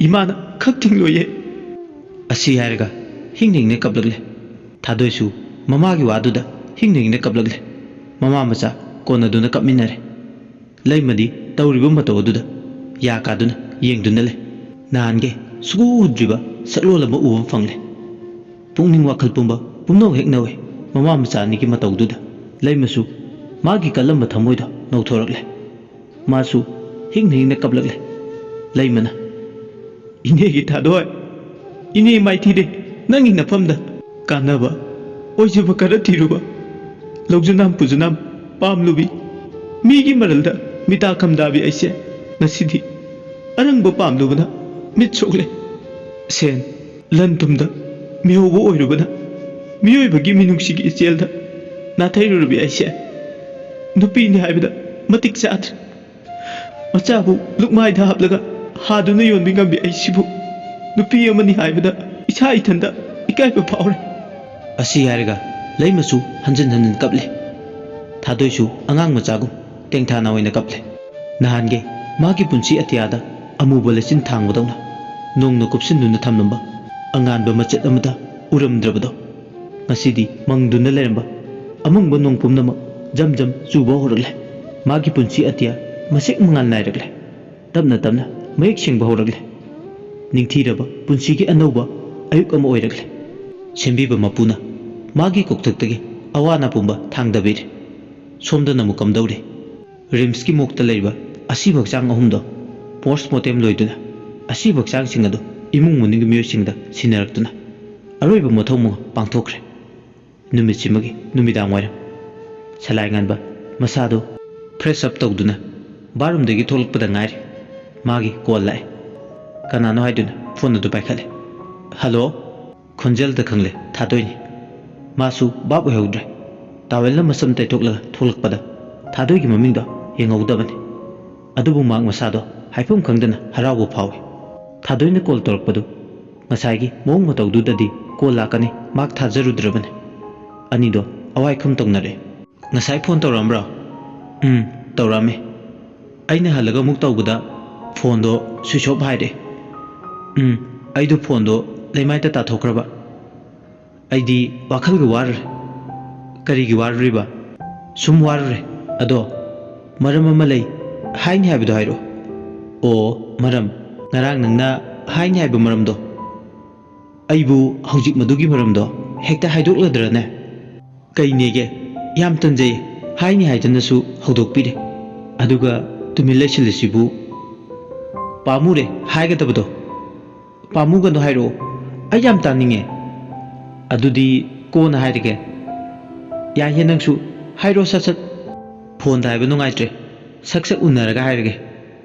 ꯏꯃꯥꯅ ꯈꯛ ꯊꯤꯡꯂꯣꯏꯌꯦ꯫" ꯑꯁꯤ ꯍꯥꯏꯔꯒ ꯍꯤꯡ ꯍꯤꯡꯅ ꯀꯞꯂꯛꯂꯦ꯫ ꯊꯥꯗꯣꯏꯁꯨ ꯃꯃꯥꯒꯤ ꯋꯥꯗꯨꯗ ꯍꯤꯡꯅ ꯍꯤꯡꯅ ꯀꯞꯂꯛꯂꯦ꯫ ꯃꯃꯥ ꯃꯆꯥ ꯀꯣꯟꯅꯗꯨꯅ ꯀꯞꯃꯤꯟꯅꯔꯦ꯫ ꯂꯩꯃꯗꯤ ꯇꯧꯔꯤꯕ ꯃꯇꯧ ꯑꯗꯨꯗ ꯌꯥ ꯀꯥꯗꯨꯅ ꯌꯦꯡꯗꯨꯅ ꯂꯩ꯫ ꯅꯍꯥꯟꯒꯩ ꯁꯨꯛꯎ ꯎꯗ꯭ꯔꯤꯕ ꯁꯛꯂꯣꯟ ꯑꯃ ꯎꯕ ꯐꯪꯂꯦ꯫ ꯄꯨꯛꯅꯤꯡ ꯋꯥꯈꯜ ꯄꯨꯝꯕ ꯄꯨꯝꯅꯃꯛ ꯍꯦꯛ ꯅꯧꯏ꯫ ꯃꯃꯥ ꯃꯆꯥ ꯑꯅꯤꯒꯤ ꯃꯇꯧꯗꯨꯗ ꯂꯩꯃꯁꯨ ꯃꯥꯒꯤ ꯀꯜꯂꯝꯕ ꯊꯃꯣꯏꯗꯣ ꯅꯧꯊꯣꯔꯛꯂꯦ꯫ ꯃꯥꯁꯨ ꯍꯤꯡꯅ ꯍꯤꯡꯅ ꯀꯞꯂꯛꯂꯦ꯫ ꯂꯩꯃꯅ, "ꯏꯅꯦꯒꯤ ꯊꯥꯗꯣꯏ, ꯏꯅꯦ ꯃꯥꯏꯊꯤꯔꯦ, ꯅꯪꯒꯤ ꯅꯐꯝꯗ ꯀꯥꯟꯅꯕ ꯑꯣꯏꯖꯕ ꯈꯔ ꯊꯤꯔꯨꯕ, ꯂꯧꯖꯅꯥꯝ ꯄꯨꯖꯅꯥꯝ ꯄꯥꯝꯂꯨꯕꯤ, ꯃꯤꯒꯤ ꯃꯔꯜꯗ ꯃꯤꯇꯥ ꯈꯝꯗꯥꯕꯤ ꯑꯩꯁꯦ ꯉꯁꯤꯗꯤ ꯑꯔꯪꯕ ꯄꯥꯝꯂꯨꯕꯅ ꯃꯤꯠ ꯁꯣꯛꯂꯦ꯫ ꯁꯦꯟ ꯂꯟ ꯊꯨꯝꯗ ꯃꯤꯍꯧꯕ ꯑꯣꯏꯔꯨꯕꯅ ꯃꯤꯑꯣꯏꯕꯒꯤ ꯃꯤꯅꯨꯡꯁꯤꯒꯤ ꯏꯆꯦꯜꯗ ꯅꯥꯊꯩꯔꯨꯔꯕꯤ ꯑꯩꯁꯦ ꯅꯨꯄꯤꯅꯤ ꯍꯥꯏꯕꯗ ꯃꯇꯤꯛ ꯆꯥꯗ꯭ꯔꯦ꯫ ꯃꯆꯥꯕꯨ ꯂꯨꯛꯃꯥꯏꯗ ꯍꯥꯞꯂꯒ ꯍꯥꯗꯨꯅ ꯌꯣꯟꯕꯤ ꯉꯝꯕꯤ ꯑꯩꯁꯤꯕꯨ ꯅꯨꯄꯤ ꯑꯃꯅꯤ ꯍꯥꯏꯕꯗ ꯏꯁꯥ ꯏꯊꯟꯗ ꯏꯀꯥꯏꯕ ꯐꯥꯎꯔꯦ"꯫ ꯑꯁꯤ ꯍꯥꯏꯔꯒ ꯂꯩꯃꯁꯨ ꯍꯟꯖꯤꯟ ꯍꯟꯖꯤꯟ ꯀꯞꯂꯦ꯫ ꯊꯥꯗꯣꯏꯁꯨ ꯑꯉꯥꯡ ꯃꯆꯥꯒꯨꯝ ꯇꯦꯡꯊꯥꯅ ꯑꯣꯏꯅ ꯀꯞꯂꯦ꯫ ꯅꯍꯥꯟꯒꯤ ꯃꯥꯒꯤ ꯄꯨꯟꯁꯤ ꯑꯇꯤꯌꯥꯗ ꯑꯃꯨꯕ ꯂꯩꯆꯤꯟ ꯊꯥꯡꯕꯗꯧꯅ ꯅꯣꯡꯅ ꯀꯨꯞꯁꯤꯟꯗꯨꯅ ꯊꯝꯂꯝꯕ ꯑꯉꯥꯟꯕ ꯃꯆꯦꯠ ꯑꯃꯠꯇ ꯎꯔꯝꯗ꯭ꯔꯕꯗꯣ, ꯉꯁꯤꯗꯤ ꯃꯪꯗꯨꯅ ꯂꯩꯔꯝꯕ ꯑꯃꯪꯕ ꯅꯣꯡ ꯄꯨꯝꯅꯃꯛ ꯖꯝ ꯖꯝ ꯆꯨꯕ ꯍꯧꯔꯛꯂꯦ꯫ ꯃꯥꯒꯤ ꯄꯨꯟꯁꯤ ꯑꯇꯤꯌꯥ ꯃꯁꯦꯛ ꯃꯉꯥꯜ ꯅꯥꯏꯔꯛꯂꯦ꯫ ꯇꯞꯅ ꯇꯞꯅ ꯃꯌꯦꯛ ꯁꯦꯡꯕ ꯍꯧꯔꯛꯂꯦ꯫ ꯅꯤꯡꯊꯤꯔꯕ ꯄꯨꯟꯁꯤꯒꯤ ꯑꯅꯧꯕ ꯑꯌꯨꯛ ꯑꯃ ꯑꯣꯏꯔꯛꯂꯦ꯫ ꯁꯦꯝꯕꯤꯕ ꯃꯄꯨꯅ ꯃꯥꯒꯤ ꯀꯣꯛꯊꯛꯇꯒꯤ ꯑꯋꯥ ꯑꯅꯥ ꯄꯨꯝꯕ ꯊꯥꯡꯗꯕꯤꯔꯦ꯫ ꯁꯣꯝꯗꯅ ꯑꯃꯨꯛ ꯀꯝꯗꯧꯔꯤ? ꯔꯤꯝꯁꯀꯤ ꯃꯣꯛꯇ ꯂꯩꯔꯤꯕ ꯑꯁꯤꯕ ꯍꯛꯆꯥꯡ ꯑꯍꯨꯝꯗꯣ ꯄꯣꯁꯃꯣꯔꯇꯦꯝ ꯂꯣꯏꯗꯨꯅ ꯑꯁꯤꯕ ꯍꯛꯆꯥꯡꯁꯤꯡ ꯑꯗꯨ ꯏꯃꯨꯡ ꯃꯅꯨꯡꯒꯤ ꯃꯤꯑꯣꯏꯁꯤꯡꯗ ꯁꯤꯟꯅꯔꯛꯇꯨꯅ ꯑꯔꯣꯏꯕ ꯃꯊꯧ ꯃꯉꯥ ꯄꯥꯡꯊꯣꯛꯈ꯭ꯔꯦ꯫ ꯅꯨꯃꯤꯠꯁꯤꯃꯒꯤ ꯅꯨꯃꯤꯗꯥꯡ ꯋꯥꯏꯔꯝ꯫ ꯁꯂꯥꯏ ꯉꯥꯟꯕ ꯃꯁꯥꯗꯨ ꯐ꯭ꯔꯦꯁ ꯑꯞ ꯇꯧꯗꯨꯅ ꯕꯥꯠꯔꯨꯝꯗꯒꯤ ꯊꯣꯛꯂꯛꯄꯗ ꯉꯥꯏꯔꯤ꯫ ꯃꯥꯒꯤ ꯀꯣꯜ ꯂꯥꯛꯑꯦ꯫ ꯀꯅꯥꯅꯣ ꯍꯥꯏꯗꯨꯅ ꯐꯣꯟ ꯑꯗꯨ ꯄꯥꯏꯈꯠꯂꯦ꯫ "ꯍꯜꯂꯣ?" ꯈꯣꯟꯖꯦꯜꯗ ꯈꯪꯂꯦ ꯊꯥꯗꯣꯏꯅꯤ꯫ ꯃꯥꯁꯨ ꯚꯥꯞ ꯑꯣꯏꯍꯧꯗ꯭ꯔꯦ꯫ ꯇꯥꯋꯦꯜꯅ ꯃꯁꯝ ꯇꯩꯊꯣꯛꯂꯒ ꯊꯣꯛꯂꯛꯄꯗ ꯊꯥꯗꯣꯏꯒꯤ ꯃꯃꯤꯡꯗꯣ ꯌꯦꯡꯍꯧꯗꯕꯅꯤ꯫ ꯑꯗꯨꯕꯨ ꯃꯍꯥꯛ ꯃꯁꯥꯗꯣ ꯍꯥꯏꯐꯝ ꯈꯪꯗꯅ ꯍꯔꯥꯎꯕ ꯐꯥꯎꯏ꯫ ꯊꯥꯗꯣꯏꯅ ꯀꯣꯜ ꯇꯧꯔꯛꯄꯗꯨ ꯉꯁꯥꯏꯒꯤ ꯃꯑꯣꯡ ꯃꯇꯧꯗꯨꯗꯗꯤ ꯀꯣꯜ ꯂꯥꯛꯀꯅꯤ ꯃꯍꯥꯛ ꯊꯥꯖꯔꯨꯗ꯭ꯔꯕꯅꯤ꯫ ꯑꯅꯤꯗꯣ ꯑꯋꯥꯏꯈꯨꯝ ꯇꯧꯅꯔꯦ꯫ "ꯉꯁꯥꯏ ꯐꯣꯟ ꯇꯧꯔꯛꯑꯝꯕ꯭ꯔꯣ?" "ꯎꯝ, ꯇꯧꯔꯛꯑꯝꯃꯤ꯫ ꯑꯩꯅ ꯍꯜꯂꯒ ꯑꯃꯨꯛ ꯇꯧꯕꯗ ꯐꯣꯟꯗꯣ ꯁ꯭ꯋꯤꯆ ꯑꯣꯐ ꯍꯥꯏꯔꯛꯑꯦ꯫ ꯎꯝ, ꯑꯩꯗꯣ ꯐꯣꯟꯗꯣ ꯂꯩꯃꯥꯏꯗ ꯇꯥꯊꯣꯛꯈ꯭ꯔꯕ"꯫ ꯑꯩꯗꯤ ꯋꯥꯈꯜꯒ ꯋꯥꯔꯨꯔꯦ꯫ ꯀꯔꯤꯒꯤ ꯋꯥꯔꯨꯔꯤꯕ? ꯁꯨꯝ ꯋꯥꯔꯨꯔꯦ꯫ ꯑꯗꯣ ꯃꯔꯝ ꯑꯃ ꯂꯩ, ꯍꯥꯏꯅꯤ ꯍꯥꯏꯕꯗꯣ ꯍꯥꯏꯔꯛꯑꯣ꯫ ꯑꯣ, ꯃꯔꯝ? ꯉꯔꯥꯡ ꯅꯪꯅ ꯍꯥꯏꯅꯤ ꯍꯥꯏꯕ ꯃꯔꯝꯗꯣ? ꯑꯩꯕꯨ ꯍꯧꯖꯤꯛ ꯃꯗꯨꯒꯤ ꯃꯔꯝꯗꯣ ꯍꯦꯛꯇ ꯍꯥꯏꯗꯣꯛꯂꯗ꯭ꯔꯅꯦ? ꯀꯩꯅꯦꯒꯦ? ꯌꯥꯝ ꯇꯟꯖꯩ, ꯍꯥꯏꯅꯤ ꯍꯥꯏꯗꯨꯅꯁꯨ ꯍꯧꯗꯣꯛꯄꯤꯔꯦ꯫ ꯑꯗꯨꯒ ꯇꯨꯃꯤꯟ ꯂꯩꯁꯤꯜꯂꯤꯁꯤꯕꯨ? ꯄꯥꯝꯃꯨꯔꯦ ꯍꯥꯏꯒꯗꯕꯗꯣ꯫ ꯄꯥꯝꯃꯨꯒꯅꯨ, ꯍꯥꯏꯔꯛꯑꯣ, ꯑꯩ ꯌꯥꯝ ꯇꯥꯅꯤꯡꯉꯦ꯫ ꯑꯗꯨꯗꯤ ꯀꯣꯟꯅ ꯍꯥꯏꯔꯒꯦ꯫ ꯌꯥꯏꯍꯦ ꯅꯪꯁꯨ, ꯍꯥꯏꯔꯣ ꯁꯠ ꯁꯠ꯫ ꯐꯣꯟꯗ ꯍꯥꯏꯕ ꯅꯨꯡꯉꯥꯏꯇ꯭ꯔꯦ, ꯁꯛ ꯁꯛ ꯎꯅꯔꯒ ꯍꯥꯏꯔꯒꯦ꯫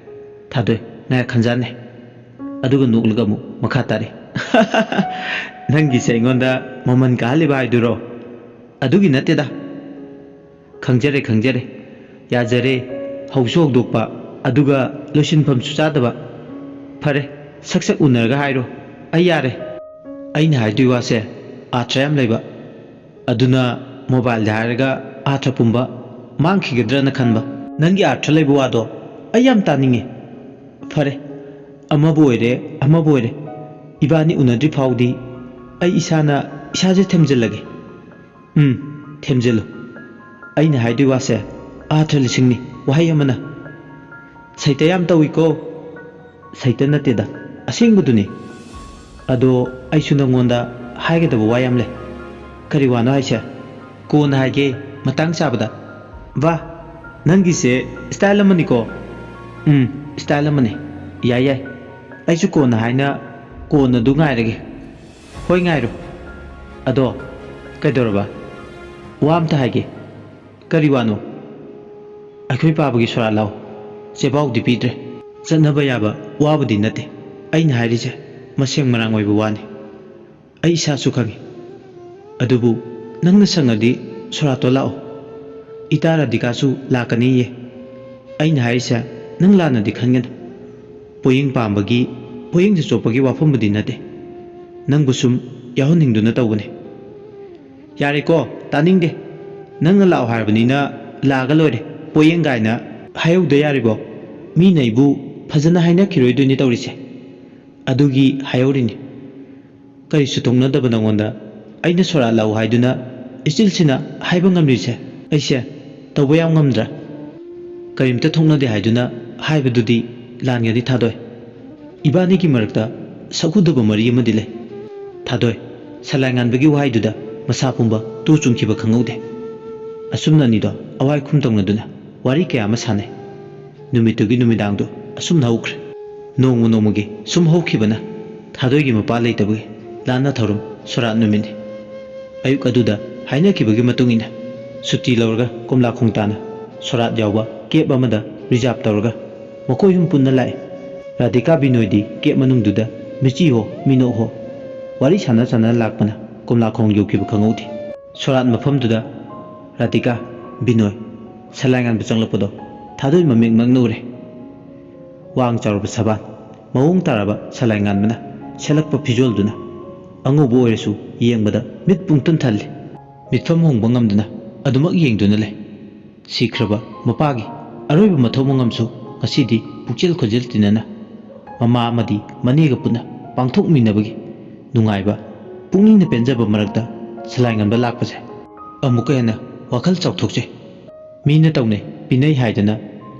ꯊꯥꯗꯣꯏ, ꯉꯥꯏꯍꯥꯛ ꯈꯟꯖꯥꯟꯅꯩ, ꯑꯗꯨꯒ ꯅꯣꯛꯂꯒ ꯑꯃꯨꯛ ꯃꯈꯥ ꯇꯥꯔꯦ꯫ ꯅꯪꯒꯤꯁꯦ ꯑꯩꯉꯣꯟꯗ ꯃꯃꯜ ꯀꯥꯍꯜꯂꯤꯕ ꯍꯥꯏꯗꯨꯔꯣ? ꯑꯗꯨꯒꯤ ꯅꯠꯇꯦꯗ꯫ ꯈꯪꯖꯔꯦ, ꯈꯪꯖꯔꯦ꯫ ꯌꯥꯖꯔꯦ꯫ ꯍꯧꯁꯨ ꯍꯧꯗꯣꯛꯄ, ꯑꯗꯨꯒ ꯂꯣꯏꯁꯤꯟꯐꯝꯁꯨ ꯆꯥꯗꯕ꯫ ꯐꯔꯦ, ꯁꯛ ꯁꯛ ꯎꯅꯔꯒ ꯍꯥꯏꯔꯣ꯫ ꯑꯩ ꯌꯥꯔꯦ꯫ ꯑꯩꯅ ꯍꯥꯏꯗꯣꯏ ꯋꯥꯁꯦ ꯑꯥꯔꯊ ꯌꯥꯝ ꯂꯩꯕ꯫ ꯑꯗꯨꯅ ꯃꯣꯕꯥꯏꯜꯗ ꯍꯥꯏꯔꯒ ꯑꯥꯔꯊ ꯄꯨꯝꯕ ꯃꯥꯡꯈꯤꯒꯗ꯭ꯔꯅ ꯈꯟꯕ꯫ ꯅꯪꯒꯤ ꯑꯥꯔꯊ ꯂꯩꯕ ꯋꯥꯗꯣ ꯑꯩ ꯌꯥꯝ ꯇꯥꯅꯤꯡꯉꯤ꯫ ꯐꯔꯦ, ꯑꯃꯕꯨ ꯑꯣꯏꯔꯦ, ꯑꯃꯕꯨ ꯑꯣꯏꯔꯦ, ꯏꯕꯥꯅꯤ ꯎꯅꯗ꯭ꯔꯤ ꯐꯥꯎꯗꯤ ꯑꯩ ꯏꯁꯥꯅ ꯏꯁꯥꯁꯦ ꯊꯦꯝꯖꯤꯜꯂꯒꯦ꯫ ꯎꯝ, ꯊꯦꯝꯖꯤꯜꯂꯨ꯫ ꯑꯩꯅ ꯍꯥꯏꯗꯣꯏ ꯋꯥꯁꯦ ꯑꯥꯔꯊ ꯂꯤꯁꯤꯡꯅꯤ, ꯋꯥꯍꯩ ꯑꯃꯅ꯫ ꯁꯩꯇ ꯌꯥꯝ ꯇꯧꯏꯀꯣ꯫ ꯁꯩꯇ ꯅꯠꯇꯦꯗ, ꯑꯁꯦꯡꯕꯗꯨꯅꯤ꯫ ꯑꯗꯣ ꯑꯩꯁꯨ ꯅꯪꯉꯣꯟꯗ ꯍꯥꯏꯒꯗꯕ ꯋꯥ ꯌꯥꯝ ꯂꯩ꯫ ꯀꯔꯤ ꯋꯥꯅꯣ ꯍꯥꯏꯁꯦ? ꯀꯣꯟꯅ ꯍꯥꯏꯒꯦ, ꯃꯇꯥꯡ ꯆꯥꯕꯗ꯫ ꯋꯥ, ꯅꯪꯒꯤꯁꯦ ꯁ꯭ꯇꯥꯏꯜ ꯑꯃꯅꯤꯀꯣ꯫ ꯎꯝ, ꯁ꯭ꯇꯥꯏꯜ ꯑꯃꯅꯤ꯫ ꯌꯥꯏ, ꯌꯥꯏ꯫ ꯑꯩꯁꯨ ꯀꯣꯟꯅ ꯍꯥꯏꯅ ꯀꯣꯟꯅꯗꯨ ꯉꯥꯏꯔꯒꯦ꯫ ꯍꯣꯏ, ꯉꯥꯏꯔꯣ꯫ ꯑꯗꯣ ꯀꯩꯗꯧꯔꯕ? ꯋꯥ ꯑꯝꯇ ꯍꯥꯏꯒꯦ꯫ ꯀꯔꯤ ꯋꯥꯅꯣ? ꯑꯩꯈꯣꯏ ꯄꯥꯕꯒꯤ ꯁꯣꯔꯥꯠ ꯂꯥꯎ꯫ ꯆꯦꯕꯥꯎꯗꯤ ꯄꯤꯗ꯭ꯔꯦ꯫ ꯆꯠꯅꯕ ꯌꯥꯕ ꯋꯥꯕꯨꯗꯤ ꯅꯠꯇꯦ꯫ ꯑꯩꯅ ꯍꯥꯏꯔꯤꯁꯦ ꯃꯁꯦꯡ ꯃꯔꯥꯡ ꯑꯣꯏꯕ ꯋꯥꯅꯤ꯫ ꯑꯩ ꯏꯁꯥꯁꯨ ꯈꯪꯉꯤ꯫ ꯑꯗꯨꯕꯨ ꯅꯪꯅ ꯁꯪꯉꯗꯤ ꯁꯣꯔꯥꯠꯇꯣ ꯂꯥꯛꯑꯣ꯫ ꯏꯇꯥ ꯔꯥꯙꯤꯀꯥꯁꯨ ꯂꯥꯛꯀꯅꯤꯌꯦ꯫ ꯑꯩꯅ ꯍꯥꯏꯔꯤꯁꯦ ꯅꯪ ꯂꯥꯟꯅꯗꯤ ꯈꯟꯒꯅꯨ꯫ ꯄꯣꯌꯦꯡ ꯄꯥꯝꯕꯒꯤ, ꯄꯣꯌꯦꯡꯗ ꯆꯣꯞꯄꯒꯤ ꯋꯥꯐꯝꯕꯨꯗꯤ ꯅꯠꯇꯦ꯫ ꯅꯪꯕꯨ ꯁꯨꯝ ꯌꯥꯎꯍꯟꯅꯤꯡꯗꯨꯅ ꯇꯧꯕꯅꯦ꯫ ꯌꯥꯔꯦꯀꯣ, ꯇꯥꯅꯤꯡꯗꯦ꯫ ꯅꯪꯅ ꯂꯥꯛꯑꯣ ꯍꯥꯏꯔꯕꯅꯤꯅ ꯂꯥꯛꯑꯒ ꯂꯣꯏꯔꯦ꯫ ꯄꯣꯌꯦꯡ ꯀꯥꯏꯅ ꯍꯥꯏꯍꯧꯗ ꯌꯥꯔꯤꯕꯣ? ꯃꯤꯅ ꯑꯩꯕꯨ ꯐꯖꯅ ꯍꯥꯏꯅꯈꯤꯔꯣꯏꯗꯣꯏꯅꯤ ꯇꯧꯔꯤꯁꯦ꯫ ꯑꯗꯨꯒꯤ ꯍꯥꯏꯍꯧꯔꯤꯅꯤ꯫ ꯀꯔꯤꯁꯨ ꯊꯣꯛꯅꯗꯕ ꯅꯉꯣꯟꯗ ꯑꯩꯅ ꯁꯣꯔꯥꯠ ꯂꯥꯛꯎ ꯍꯥꯏꯗꯨꯅ ꯏꯆꯤꯜꯁꯤꯅ ꯍꯥꯏꯕ ꯉꯝꯂꯤꯁꯦ ꯑꯩꯁꯦ ꯇꯧꯕ ꯌꯥꯝ ꯉꯝꯗ꯭ꯔꯥ? ꯀꯔꯤꯝꯇ ꯊꯣꯛꯅꯗꯦ ꯍꯥꯏꯗꯨꯅ ꯍꯥꯏꯕꯗꯨꯗꯤ ꯂꯥꯟꯒꯅꯤ ꯊꯥꯗꯣꯏ꯫ ꯏꯕꯥꯅꯤꯒꯤ ꯃꯔꯛꯇ ꯁꯛꯍꯨꯗꯕ ꯃꯔꯤ ꯑꯃꯗꯤ ꯂꯩ꯫ ꯊꯥꯗꯣꯏ, ꯁꯂꯥꯏ ꯉꯥꯟꯕꯒꯤ ꯋꯥꯍꯩꯗꯨꯗ ꯃꯁꯥ ꯄꯨꯝꯕ ꯇꯨ ꯆꯨꯡꯈꯤꯕ ꯈꯪꯍꯧꯗꯦ꯫ ꯑꯁꯨꯝꯅ ꯑꯅꯤꯗꯣ ꯑꯋꯥꯏ ꯈꯨꯝ ꯇꯧꯅꯗꯨꯅ ꯋꯥꯔꯤ ꯀꯌꯥ ꯑꯃ ꯁꯥꯟꯅꯩ꯫ ꯅꯨꯃꯤꯠꯇꯨꯒꯤ ꯅꯨꯃꯤꯗꯥꯡꯗꯨ ꯑꯁꯨꯝꯅ ꯍꯧꯈ꯭ꯔꯦ꯫ ꯅꯣꯡꯃ ꯅꯣꯡꯃꯒꯤ ꯁꯨꯝ ꯍꯧꯈꯤꯕꯅ ꯊꯥꯗꯣꯏꯒꯤ ꯃꯄꯥ ꯂꯩꯇꯕꯒꯤ ꯂꯥꯟꯅ ꯊꯧꯔꯝ ꯁꯣꯔꯥꯠ ꯅꯨꯃꯤꯠꯅꯤ꯫ ꯑꯌꯨꯛ ꯑꯗꯨꯗ ꯍꯥꯏꯅꯈꯤꯕꯒꯤ ꯃꯇꯨꯡ ꯏꯟꯅ ꯁꯨꯇꯤ ꯂꯧꯔꯒ ꯀꯣꯝꯂꯥꯈꯣꯡ ꯇꯥꯅ ꯁꯣꯔꯥꯠ ꯌꯥꯎꯕ ꯀꯦꯕ ꯑꯃꯗ ꯔꯤꯖꯥꯕ ꯇꯧꯔꯒ ꯃꯈꯣꯏ ꯑꯍꯨꯝ ꯄꯨꯟꯅ ꯂꯥꯛꯏ꯫ ꯔꯥꯙꯤꯀꯥ ꯕꯤꯅꯣꯏꯗꯤ ꯀꯦꯕ ꯃꯅꯨꯡꯗꯨꯗ ꯃꯤꯆꯤ ꯍꯣ ꯃꯤꯅꯣꯛ ꯍꯣ ꯋꯥꯔꯤ ꯁꯥꯟꯅ ꯁꯥꯟꯅ ꯂꯥꯛꯄꯅ ꯀꯣꯝꯂꯥꯈꯣꯡ ꯌꯧꯈꯤꯕ ꯈꯪꯍꯧꯗꯦ꯫ ꯁꯣꯔꯥꯠ ꯃꯐꯝꯗꯨꯗ ꯔꯥꯙꯤꯀꯥ, ꯕꯤꯅꯣꯏ, ꯁꯂꯥꯏ ꯉꯥꯟꯕ ꯆꯪꯂꯛꯄꯗꯣ ꯊꯥꯗꯣꯏ ꯃꯃꯤꯠꯃꯛꯅ ꯎꯔꯦ꯫ ꯋꯥꯡ ꯆꯥꯎꯔꯕ ꯁꯕꯥꯟ, ꯃꯑꯣꯡ ꯇꯥꯔꯕ ꯁꯂꯥꯏ ꯉꯥꯟꯕꯅ ꯁꯦꯠꯂꯛꯄ ꯐꯤꯖꯣꯜꯗꯨꯅ ꯑꯉꯧꯕ ꯑꯣꯏꯔꯁꯨ ꯌꯦꯡꯕꯗ ꯃꯤꯠ ꯄꯨꯡꯊꯟ ꯊꯜꯂꯤ꯫ ꯃꯤꯠꯐꯝ ꯍꯣꯡꯕ ꯉꯝꯗꯅ ꯑꯗꯨꯃꯛ ꯌꯦꯡꯗꯨꯅ ꯂꯩ꯫ ꯁꯤꯈ꯭ꯔꯕ ꯃꯄꯥꯒꯤ ꯑꯔꯣꯏꯕ ꯃꯊꯧ ꯃꯉꯝꯁꯨ ꯉꯁꯤꯗꯤ ꯄꯨꯛꯆꯦꯜ ꯈꯣꯟꯖꯦꯜ ꯇꯤꯟꯅꯅ ꯃꯃꯥ ꯑꯃꯗꯤ ꯃꯅꯦꯒ ꯄꯨꯟꯅ ꯄꯥꯡꯊꯣꯛꯃꯤꯟꯅꯕꯒꯤ ꯅꯨꯡꯉꯥꯏꯕ, ꯄꯨꯛꯅꯤꯡꯅ ꯄꯦꯟꯖꯕ ꯃꯔꯛꯇ ꯁꯂꯥꯏ ꯉꯥꯟꯕ ꯂꯥꯛꯄꯁꯦ ꯑꯃꯨꯛꯀ ꯍꯦꯟꯅ ꯋꯥꯈꯜ ꯆꯥꯎꯊꯣꯛꯆꯩ꯫ ꯃꯤꯅ ꯇꯧꯅꯩ ꯄꯤꯅꯩ ꯍꯥꯏꯗꯅ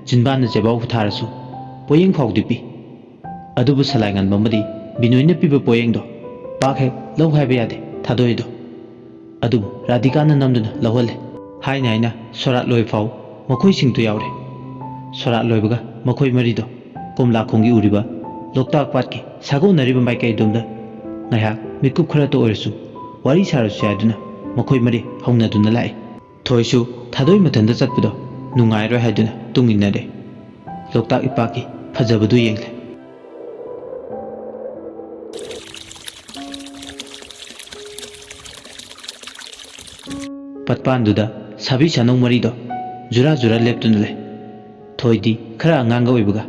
ꯆꯤꯟꯕꯥꯟꯗ ꯆꯦꯕꯥꯎ ꯊꯥꯔꯁꯨ ꯄꯣꯌꯦꯡ ꯐꯥꯎꯗꯤ ꯄꯤ꯫ ꯑꯗꯨꯕꯨ ꯁꯂꯥꯏ ꯉꯥꯟꯕ ꯑꯃꯗꯤ ꯕꯤꯅꯣꯏꯅ ꯄꯤꯕ ꯄꯣꯌꯦꯡꯗꯣ ꯄꯥꯛ ꯍꯦꯛ ꯂꯧ ꯍꯥꯏꯕ ꯌꯥꯗꯦ ꯊꯥꯗꯣꯏꯗꯣ꯫ ꯑꯗꯨꯕꯨ ꯔꯥꯙꯤꯀꯥꯅ ꯅꯝꯗꯨꯅ ꯂꯧꯍꯜꯂꯦ꯫ ꯍꯥꯏꯅ ꯍꯥꯏꯅ ꯁꯣꯔꯥꯠ ꯂꯣꯏ ꯐꯥꯎ ꯃꯈꯣꯏꯁꯤꯡꯗꯨ ꯌꯥꯎꯔꯦ꯫ ꯁꯣꯔꯥꯠ ꯂꯣꯏꯕꯒ ꯃꯈꯣꯏ ꯃꯔꯤꯗꯣ ꯀꯣꯝꯂꯥꯈꯣꯡꯒꯤ ꯎꯔꯤꯕ ꯂꯣꯛꯇꯥꯛ ꯄꯥꯠꯀꯤ ꯁꯥꯒꯣꯟꯅꯔꯤꯕ ꯃꯥꯏꯀꯩ ꯑꯗꯣꯝꯗ ꯉꯥꯏꯍꯥꯛ ꯃꯤꯀꯨꯞ ꯈꯔꯇ ꯑꯣꯏꯔꯁꯨ ꯋꯥꯔꯤ ꯁꯥꯔꯁꯨ ꯌꯥꯏꯗꯨꯅ ꯃꯈꯣꯏ ꯃꯔꯤ ꯍꯧꯅꯗꯨꯅ ꯂꯥꯛꯏ꯫ ꯊꯣꯏꯁꯨ ꯊꯥꯗꯣꯏ ꯃꯊꯟꯇ ꯆꯠꯄꯗꯣ ꯅꯨꯡꯉꯥꯏꯔꯣꯏ ꯍꯥꯏꯗꯨꯅ ꯇꯨꯡ ꯏꯟꯅꯔꯦ꯫ ꯂꯣꯛꯇꯥꯛ ꯏꯄꯥꯛꯀꯤ ꯐꯖꯕꯗꯨ ꯌꯦꯡꯂꯦ꯫ ꯄꯠꯄꯥꯟꯗꯨꯗ ꯁꯥꯕꯤ ꯁꯥꯅꯧ ꯃꯔꯤꯗꯣ ꯖꯨꯔꯥ ꯖꯨꯔꯥ ꯂꯦꯞꯇꯨꯅ ꯂꯩ꯫ ꯊꯣꯏꯗꯤ ꯈꯔ ꯑꯉꯥꯡꯒ ꯑꯣꯏꯕꯒ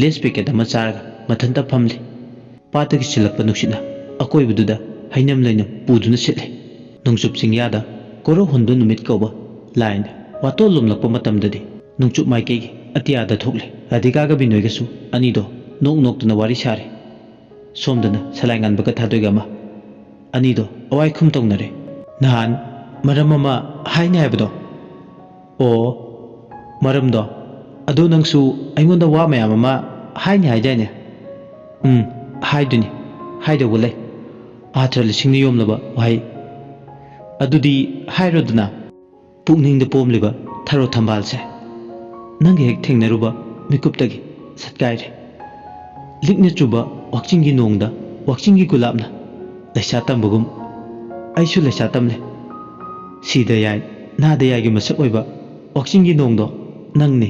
ꯂꯦꯁ ꯄꯦꯀꯦꯠ ꯑꯃ ꯆꯥꯔꯒ ꯃꯊꯟꯇ ꯐꯝꯂꯤ꯫ ꯄꯥꯠꯇꯒꯤ ꯁꯤꯜꯂꯛꯄ ꯅꯨꯡꯁꯤꯠꯅ ꯑꯀꯣꯏꯕꯗꯨꯗ ꯍꯩꯅꯝ ꯂꯩꯅꯝ ꯄꯨꯗꯨꯅ ꯁꯤꯠꯂꯤ꯫ ꯅꯣꯡꯆꯨꯞ ꯆꯤꯡꯌꯥꯗ ꯀꯣꯔꯧ ꯍꯨꯟꯕ ꯅꯨꯃꯤꯠ ꯀꯧꯕ ꯂꯥꯏꯅ ꯋꯥꯇꯣꯜ ꯂꯨꯝꯂꯛꯄ ꯃꯇꯝꯗꯗꯤ ꯅꯣꯡꯆꯨꯞ ꯃꯥꯏꯀꯩꯒꯤ ꯑꯇꯤꯌꯥꯗ ꯊꯣꯛꯂꯤ꯫ ꯔꯥꯙꯤꯀꯥꯒ ꯕꯤꯅꯣꯏꯒꯁꯨ ꯑꯅꯤꯗꯣ ꯅꯣꯛ ꯅꯣꯛꯇꯨꯅ ꯋꯥꯔꯤ ꯁꯥꯔꯤ꯫ ꯁꯣꯝꯗꯅ ꯁꯂꯥꯏ ꯉꯥꯟꯕꯒ ꯊꯥꯗꯣꯏꯒ ꯑꯃ꯫ ꯑꯅꯤꯗꯣ ꯑꯋꯥꯏ ꯈꯨꯝ ꯇꯧꯅꯔꯦ꯫ "ꯅꯍꯥꯟ ꯃꯔꯝ ꯑꯃ ꯍꯥꯏꯅꯤ ꯍꯥꯏꯕꯗꯣ?" "ꯑꯣ, ꯃꯔꯝꯗꯣ? ꯑꯗꯨ ꯅꯪꯁꯨ ꯑꯩꯉꯣꯟꯗ ꯋꯥ ꯃꯌꯥꯝ ꯑꯃ ꯍꯥꯏꯅꯤ ꯍꯥꯏꯗꯥꯏꯅꯦ?" "ꯎꯝ, ꯍꯥꯏꯗꯨꯅꯤ꯫ ꯍꯥꯏꯗꯧꯕ ꯂꯩ꯫ ꯑꯥꯊ꯭ꯔ ꯂꯤꯁꯤꯡꯅ ꯌꯣꯝꯂꯕ ꯋꯥꯍꯩ꯫ ꯑꯗꯨꯗꯤ ꯍꯥꯏꯔꯣꯗꯅ꯫" ꯄꯨꯛꯅꯤꯡꯗ ꯄꯣꯝꯂꯤꯕ ꯊꯔꯣ ꯊꯝꯕꯥꯜꯁꯦ ꯅꯪꯒ ꯍꯦꯛ ꯊꯦꯡꯅꯔꯨꯕ ꯃꯤꯀꯨꯞꯇꯒꯤ ꯁꯠꯀꯥꯏꯔꯦ꯫ ꯂꯤꯛꯅ ꯆꯨꯕ ꯋꯥꯛꯆꯤꯡꯒꯤ ꯅꯣꯡꯗ ꯋꯥꯛꯆꯤꯡꯒꯤ ꯒꯨꯂꯥꯞꯅ ꯂꯩꯁꯥ ꯇꯝꯕꯒꯨꯝ ꯑꯩꯁꯨ ꯂꯩꯁꯥ ꯇꯝꯂꯦ꯫ ꯁꯤꯗ ꯌꯥꯏ, ꯅꯥꯗ ꯌꯥꯏꯒꯤ ꯃꯁꯛ ꯑꯣꯏꯕ ꯋꯥꯛꯆꯤꯡꯒꯤ ꯅꯣꯡꯗꯣ ꯅꯪꯅꯤ꯫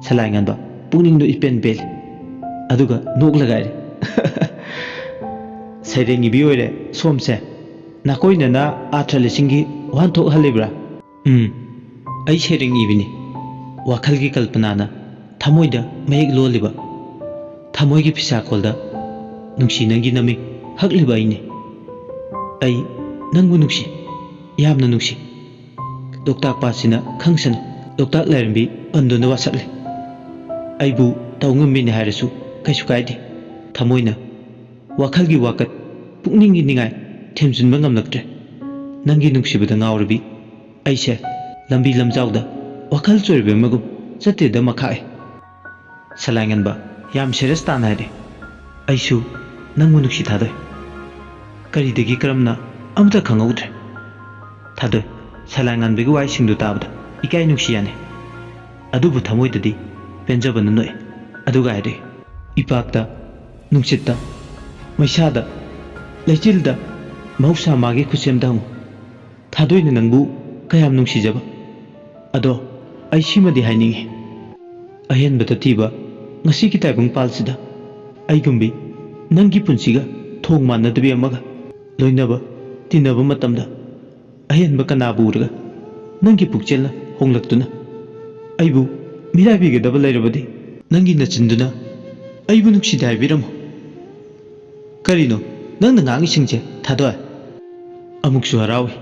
ꯁꯂꯥꯏ ꯉꯥꯟꯕ ꯄꯨꯛꯅꯤꯡꯗꯣ ꯏꯄꯦꯟ ꯄꯦꯜꯂꯤ꯫ ꯑꯗꯨꯒ ꯅꯣꯛꯂꯒ ꯍꯥꯏꯔꯦ, "ꯁꯩꯔꯦꯡ ꯏꯕꯤ ꯑꯣꯏꯔꯦ ꯁꯣꯝꯁꯦ꯫ ꯅꯥꯀꯣꯏꯅꯅ ꯑꯥꯊ꯭ꯔ ꯂꯤꯁꯤꯡꯒꯤ ꯋꯥꯍꯟꯊꯣꯛ ꯍꯜꯂꯤꯕ꯭ꯔꯥ?" "ꯎꯝ, ꯑꯩ ꯁꯩꯔꯦꯡ ꯏꯕꯤꯅꯤ꯫ ꯋꯥꯈꯜꯒꯤ ꯀꯜꯄꯅꯥꯅ ꯊꯃꯣꯏꯗ ꯃꯌꯦꯛ ꯂꯣꯜꯂꯤꯕ, ꯊꯃꯣꯏꯒꯤ ꯐꯤꯁꯥꯀꯣꯜꯗ ꯅꯨꯡꯁꯤ ꯅꯪꯒꯤ ꯅꯃꯤꯡ ꯍꯛꯂꯤꯕ ꯑꯩꯅꯤ꯫ ꯑꯩ ꯅꯪꯕꯨ ꯅꯨꯡꯁꯤ, ꯌꯥꯝꯅ ꯅꯨꯡꯁꯤ꯫ ꯂꯣꯛꯇꯥꯛ ꯄꯥꯠꯁꯤꯅ ꯈꯪꯁꯅꯨ꯫" ꯂꯣꯛꯇꯥꯛ ꯂꯥꯏꯔꯦꯝꯕꯤ ꯄꯟꯗꯨꯅ ꯋꯥꯁꯛꯂꯦ꯫ "ꯑꯩꯕꯨ ꯇꯧ ꯉꯝꯕꯤꯅꯤ ꯍꯥꯏꯔꯁꯨ ꯀꯩꯁꯨ ꯀꯥꯏꯗꯦ꯫ ꯊꯃꯣꯏꯅ ꯋꯥꯈꯜꯒꯤ ꯋꯥꯀꯠ, ꯄꯨꯛꯅꯤꯡꯒꯤ ꯅꯤꯡꯉꯥꯏ ꯊꯦꯝꯖꯤꯟꯕ ꯉꯝꯂꯛꯇ꯭ꯔꯦ꯫ ꯅꯪꯒꯤ ꯅꯨꯡꯁꯤꯕꯗ ꯉꯥꯎꯔꯕꯤ ꯑꯩꯁꯦ ꯂꯝꯕꯤ ꯂꯝꯖꯥꯎꯗ ꯋꯥꯈꯜ ꯆꯣꯏꯔꯕꯤ ꯑꯃꯒꯨꯝ ꯆꯠꯇꯦꯗ ꯃꯈꯥꯏ꯫" ꯁꯂꯥꯏꯉꯟꯕ ꯌꯥꯝ ꯁꯦꯔꯤꯌꯁ ꯇꯥꯅ ꯍꯥꯏꯔꯦ, "ꯑꯩꯁꯨ ꯅꯪꯕꯨ ꯅꯨꯡꯁꯤ ꯊꯥꯗꯣꯏ꯫ ꯀꯔꯤꯗꯒꯤ ꯀꯔꯝꯅ ꯑꯃꯇ ꯈꯪꯍꯧꯗ꯭ꯔꯦ꯫" ꯊꯥꯗꯣꯏ ꯁꯂꯥꯏꯉꯟꯕꯒꯤ ꯋꯥꯍꯩꯁꯤꯡꯗꯨ ꯇꯥꯕꯗ ꯏꯀꯥꯏ ꯅꯨꯡꯁꯤ ꯌꯥꯅꯩ꯫ ꯑꯗꯨꯕꯨ ꯊꯃꯣꯏꯗꯗꯤ ꯄꯦꯟꯖꯕꯅ ꯅꯣꯛꯏ꯫ ꯑꯗꯨꯒ ꯍꯥꯏꯔꯛꯏ, "ꯏꯄꯥꯛꯇ, ꯅꯨꯡꯁꯤꯠꯇ, ꯃꯩꯁꯥꯗ, ꯂꯩꯆꯤꯜꯗ, ꯃꯍꯧꯁꯥ ꯃꯥꯒꯤ ꯈꯨꯠꯁꯦꯝꯗ ꯍꯪꯉꯨ꯫ ꯊꯥꯗꯣꯏꯅ ꯅꯪꯕꯨ ꯀꯌꯥꯝ ꯅꯨꯡꯁꯤꯖꯕ꯫ ꯑꯗꯣ ꯑꯩ ꯁꯤꯃꯗꯤ ꯍꯥꯏꯅꯤꯡꯉꯤ꯫ ꯑꯍꯦꯟꯕꯗ ꯊꯤꯕ ꯉꯁꯤꯒꯤ ꯇꯥꯏꯕꯪꯄꯥꯜꯁꯤꯗ ꯑꯩꯒꯨꯝꯕꯤ ꯅꯪꯒꯤ ꯄꯨꯟꯁꯤꯒ ꯊꯣꯡ ꯃꯥꯟꯅꯗꯕꯤ ꯑꯃꯒ ꯂꯣꯏꯅꯕ, ꯇꯤꯟꯅꯕ ꯃꯇꯝꯗ ꯑꯍꯦꯟꯕ ꯀꯅꯥꯕꯨ ꯎꯔꯒ ꯅꯪꯒꯤ ꯄꯨꯛꯆꯦꯜꯅ ꯍꯣꯡꯂꯛꯇꯨꯅ ꯑꯩꯕꯨ ꯃꯤꯔꯥꯏꯕꯤꯒꯗꯕ ꯂꯩꯔꯕꯗꯤ ꯅꯪꯒꯤ ꯅꯆꯤꯟꯗꯨꯅ ꯑꯩꯕꯨ ꯅꯨꯡꯁꯤꯗꯦ ꯍꯥꯏꯕꯤꯔꯝꯃꯨ꯫" "ꯀꯔꯤꯅꯣ ꯅꯪꯅ ꯉꯥꯡꯉꯤꯁꯤꯡꯁꯦ ꯊꯥꯗꯣꯏ?" ꯑꯃꯨꯛꯁꯨ ꯍꯔꯥꯎꯏ,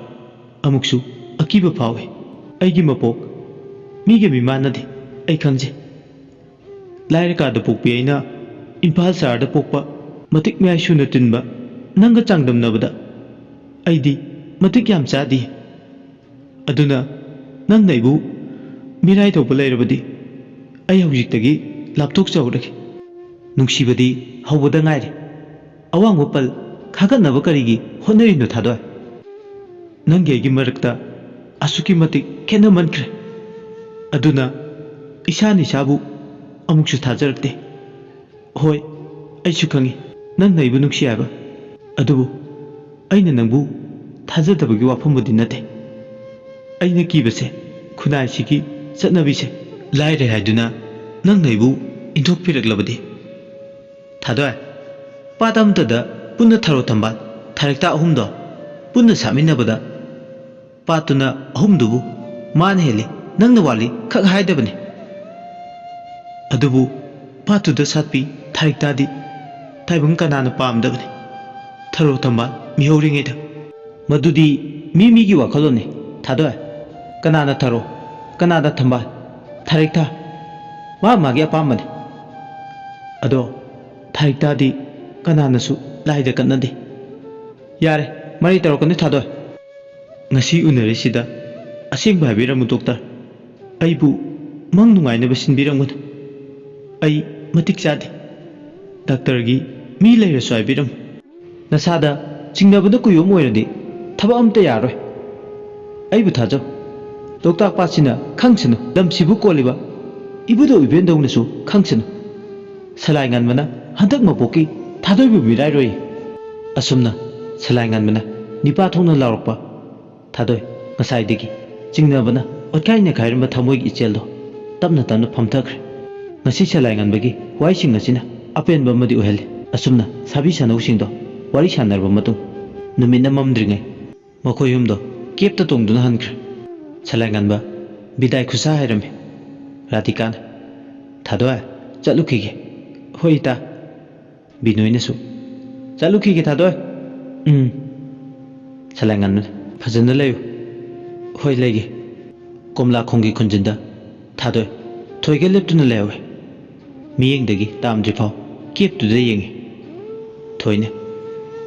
ꯑꯃꯨꯛꯁꯨ ꯑꯀꯤꯕ ꯐꯥꯎꯏ꯫ "ꯑꯩꯒꯤ ꯃꯄꯣꯛ ꯃꯤꯒ ꯃꯤꯃꯥꯟꯅꯗꯦ, ꯑꯩ ꯈꯪꯖꯩ꯫ ꯂꯥꯏꯔ ꯀꯥꯗ ꯄꯣꯛꯄꯤ ꯑꯩꯅ ꯏꯝꯐꯥꯜ ꯁꯍꯔꯗ ꯄꯣꯛꯄ, ꯃꯇꯤꯛ ꯃꯌꯥꯏ ꯁꯨꯅ ꯇꯤꯟꯕ ꯅꯪꯒ ꯆꯥꯡꯗꯝꯅꯕꯗ ꯑꯩꯗꯤ ꯃꯇꯤꯛ ꯌꯥꯝ ꯆꯥꯗꯦ꯫ ꯑꯗꯨꯅ ꯅꯪꯅ ꯑꯩꯕꯨ ꯃꯤꯔꯥꯏ ꯇꯧꯕ ꯂꯩꯔꯕꯗꯤ ꯑꯩ ꯍꯧꯖꯤꯛꯇꯒꯤ ꯂꯥꯞꯊꯣꯛꯆꯍꯧꯔꯒꯦ꯫ ꯅꯨꯡꯁꯤꯕꯗꯤ ꯍꯧꯕꯗ ꯉꯥꯏꯔꯤ꯫ ꯑꯋꯥꯡꯕ ꯄꯜ ꯈꯥꯒꯠꯅꯕ ꯀꯔꯤꯒꯤ ꯍꯣꯠꯅꯔꯤꯅꯣ, ꯊꯥꯗꯣꯏ? ꯅꯪꯒꯤ ꯑꯩꯒꯤ ꯃꯔꯛꯇ ꯑꯁꯨꯛꯀꯤ ꯃꯇꯤꯛ ꯈꯦꯠꯅꯃꯟꯈ꯭ꯔꯦ꯫ ꯑꯗꯨꯅ ꯏꯁꯥꯅ ꯏꯁꯥꯕꯨ ꯑꯃꯨꯛꯁꯨ ꯊꯥꯖꯔꯛꯇꯦ꯫ ꯍꯣꯏ, ꯑꯩꯁꯨ ꯈꯪꯏ ꯅꯪꯅ ꯑꯩꯕꯨ ꯅꯨꯡꯁꯤ ꯍꯥꯏꯕ꯫ ꯑꯗꯨꯕꯨ ꯑꯩꯅ ꯅꯪꯕꯨ ꯊꯥꯖꯗꯕꯒꯤ ꯋꯥꯐꯝꯕꯨꯗꯤ ꯅꯠꯇꯦ꯫ ꯑꯩꯅ ꯀꯤꯕꯁꯦ ꯈꯨꯟꯅꯥꯏꯁꯤꯒꯤ ꯆꯠꯅꯕꯤꯁꯦ ꯂꯥꯏꯔꯦ ꯍꯥꯏꯗꯨꯅ ꯅꯪꯅ ꯑꯩꯕꯨ ꯏꯟꯊꯣꯛꯄꯤꯔꯛꯂꯕꯗꯤ꯫ ꯊꯥꯗꯣꯏ, ꯄꯥꯠ ꯑꯃꯠꯇꯗ ꯄꯨꯟꯅ ꯊꯔꯣ ꯊꯝꯕꯥꯜ ꯊꯥꯔꯤꯛꯇ ꯑꯍꯨꯝꯗꯣ ꯄꯨꯟꯅ ꯁꯥꯠꯃꯤꯟꯅꯕꯗ ꯄꯥꯠꯇꯨꯅ ꯑꯍꯨꯝꯗꯨꯕꯨ ꯃꯥꯅ ꯍꯦꯜꯂꯤ, ꯅꯪꯅ ꯋꯥꯠꯂꯤ ꯈꯛ ꯍꯥꯏꯗꯕꯅꯤ꯫ ꯑꯗꯨꯕꯨ ꯄꯥꯠꯇꯨꯗ ꯁꯥꯠꯄꯤ ꯊꯥꯔꯤꯛꯇꯥꯗꯤ ꯇꯥꯏꯕꯪ ꯀꯅꯥꯅ ꯄꯥꯝꯗꯕꯅꯤ? ꯊꯔꯣ ꯊꯝꯕꯥꯜ ꯃꯤꯍꯧꯔꯤꯉꯩꯗ꯫ ꯃꯗꯨꯗꯤ ꯃꯤ ꯃꯤꯒꯤ ꯋꯥꯈꯜꯂꯣꯟꯅꯤ, ꯊꯥꯗꯣꯏ꯫ ꯀꯅꯥꯅ ꯊꯔꯣ, ꯀꯅꯥꯅ ꯊꯝꯕꯥꯜ, ꯊꯥꯔꯤꯛꯊꯥ, ꯃꯥ ꯃꯥꯒꯤ ꯑꯄꯥꯝꯕꯅꯤ꯫ ꯑꯗꯣ ꯊꯥꯔꯤꯛꯇꯥꯗꯤ ꯀꯅꯥꯅꯁꯨ ꯂꯥꯏꯗ ꯀꯠꯅꯗꯦ꯫ ꯌꯥꯔꯦ, ꯃꯔꯩ ꯇꯧꯔꯛꯀꯅꯨ, ꯊꯥꯗꯣꯏ꯫ ꯉꯁꯤ ꯎꯅꯔꯤꯁꯤꯗ ꯑꯁꯦꯡꯕ ꯍꯥꯏꯕꯤꯔꯝꯃꯨ, ꯗꯣꯛꯇꯔ꯫ ꯑꯩꯕꯨ ꯃꯪ ꯅꯨꯡꯉꯥꯏꯅꯕ ꯁꯤꯟꯕꯤꯔꯝꯒꯅꯨ꯫ ꯑꯩ ꯃꯇꯤꯛ ꯆꯥꯗꯦ꯫ ꯗꯥꯛꯇꯔꯒꯤ ꯃꯤ ꯂꯩꯔꯁꯨ ꯍꯥꯏꯕꯤꯔꯝꯃꯨ꯫ ꯅꯁꯥꯗ ꯆꯤꯡꯅꯕꯅ ꯀꯨꯌꯣꯝ ꯑꯣꯏꯔꯗꯤ ꯊꯕꯛ ꯑꯝꯇ ꯌꯥꯔꯣꯏ꯫ ꯑꯩꯕꯨ ꯊꯥꯖꯧ꯫ ꯂꯣꯛꯇꯥꯛ ꯄꯥꯠꯁꯤꯅ ꯈꯪꯁꯅꯨ, ꯂꯝꯁꯤꯕꯨ ꯀꯣꯜꯂꯤꯕ ꯏꯕꯨꯙꯧ ꯏꯕꯦꯟꯗꯧꯅꯁꯨ ꯈꯪꯁꯅꯨ꯫ ꯁꯂꯥꯏ ꯉꯟꯕꯅ ꯍꯟꯗꯛ ꯃꯄꯣꯛꯀꯤ ꯊꯥꯗꯣꯏꯕꯨ ꯃꯤꯔꯥꯏꯔꯣꯏ꯫ ꯑꯁꯨꯝꯅ ꯁꯂꯥꯏ ꯉꯟꯕꯅ ꯅꯤꯄꯥ ꯊꯣꯛꯅ ꯂꯥꯎꯔꯛꯄ ꯊꯥꯗꯣꯏ ꯉꯁꯥꯏꯗꯒꯤ ꯆꯤꯡꯅꯕꯅ ꯑꯣꯠꯈꯥꯏ ꯅꯩꯈꯥꯏꯔꯝꯕ ꯊꯃꯣꯏꯒꯤ ꯏꯆꯦꯜꯗꯣ ꯇꯞꯅ ꯇꯞꯅ ꯐꯝꯊꯈ꯭ꯔꯦ꯫ ꯉꯁꯤ ꯁꯂꯥꯏ ꯉꯟꯕꯒꯤ ꯋꯥꯍꯩꯁꯤꯡ ꯑꯁꯤꯅ ꯑꯄꯦꯟꯕ ꯑꯃꯗꯤ ꯑꯣꯏꯍꯜꯂꯤ꯫ ꯑꯁꯨꯝꯅ ꯁꯥꯕꯤ ꯁꯥꯅꯧꯁꯤꯡꯗꯣ ꯋꯥꯔꯤ ꯁꯥꯟꯅꯔꯕ ꯃꯇꯨꯡ ꯅꯨꯃꯤꯠꯅ ꯃꯝꯗ꯭ꯔꯤꯉꯩ ꯃꯈꯣꯏ ꯑꯍꯨꯝꯗꯣ ꯀꯦꯞꯇ ꯇꯣꯡꯗꯨꯅ ꯍꯟꯈ꯭ꯔꯦ꯫ ꯁꯂꯥꯏ ꯉꯟꯕ ꯕꯤꯗꯥꯏ ꯈꯨꯠꯁꯥ ꯍꯥꯏꯔꯝꯃꯤ꯫ ꯔꯥꯙꯤꯀꯥꯅ, "ꯊꯥꯗꯣꯏ, ꯆꯠꯂꯨꯈꯤꯒꯦ꯫" "ꯍꯣꯏ, ꯏꯇꯥ꯫" ꯕꯤꯅꯣꯏꯅꯁꯨ, "ꯆꯠꯂꯨꯈꯤꯒꯦ, ꯊꯥꯗꯣꯏ꯫" "ꯎꯝ꯫" ꯁꯂꯥꯏ ꯉꯟꯕꯅ, "ꯐꯖꯅ ꯂꯩꯌꯨ꯫" "ꯍꯣꯏ, ꯂꯩꯒꯦ꯫" ꯀꯣꯝꯂꯥꯈꯣꯡꯒꯤ ꯈꯨꯟꯖꯤꯟꯗ ꯊꯥꯗꯣꯏ ꯊꯣꯏꯒ ꯂꯦꯞꯇꯨꯅ ꯂꯩꯍꯧꯋꯦ꯫ ꯃꯤꯠꯌꯦꯡꯗꯒꯤ ꯇꯥꯝꯗ꯭ꯔꯤꯐꯥꯎ ꯀꯦꯞꯇꯨꯗ ꯌꯦꯡꯉꯤ꯫ ꯊꯣꯏꯅ,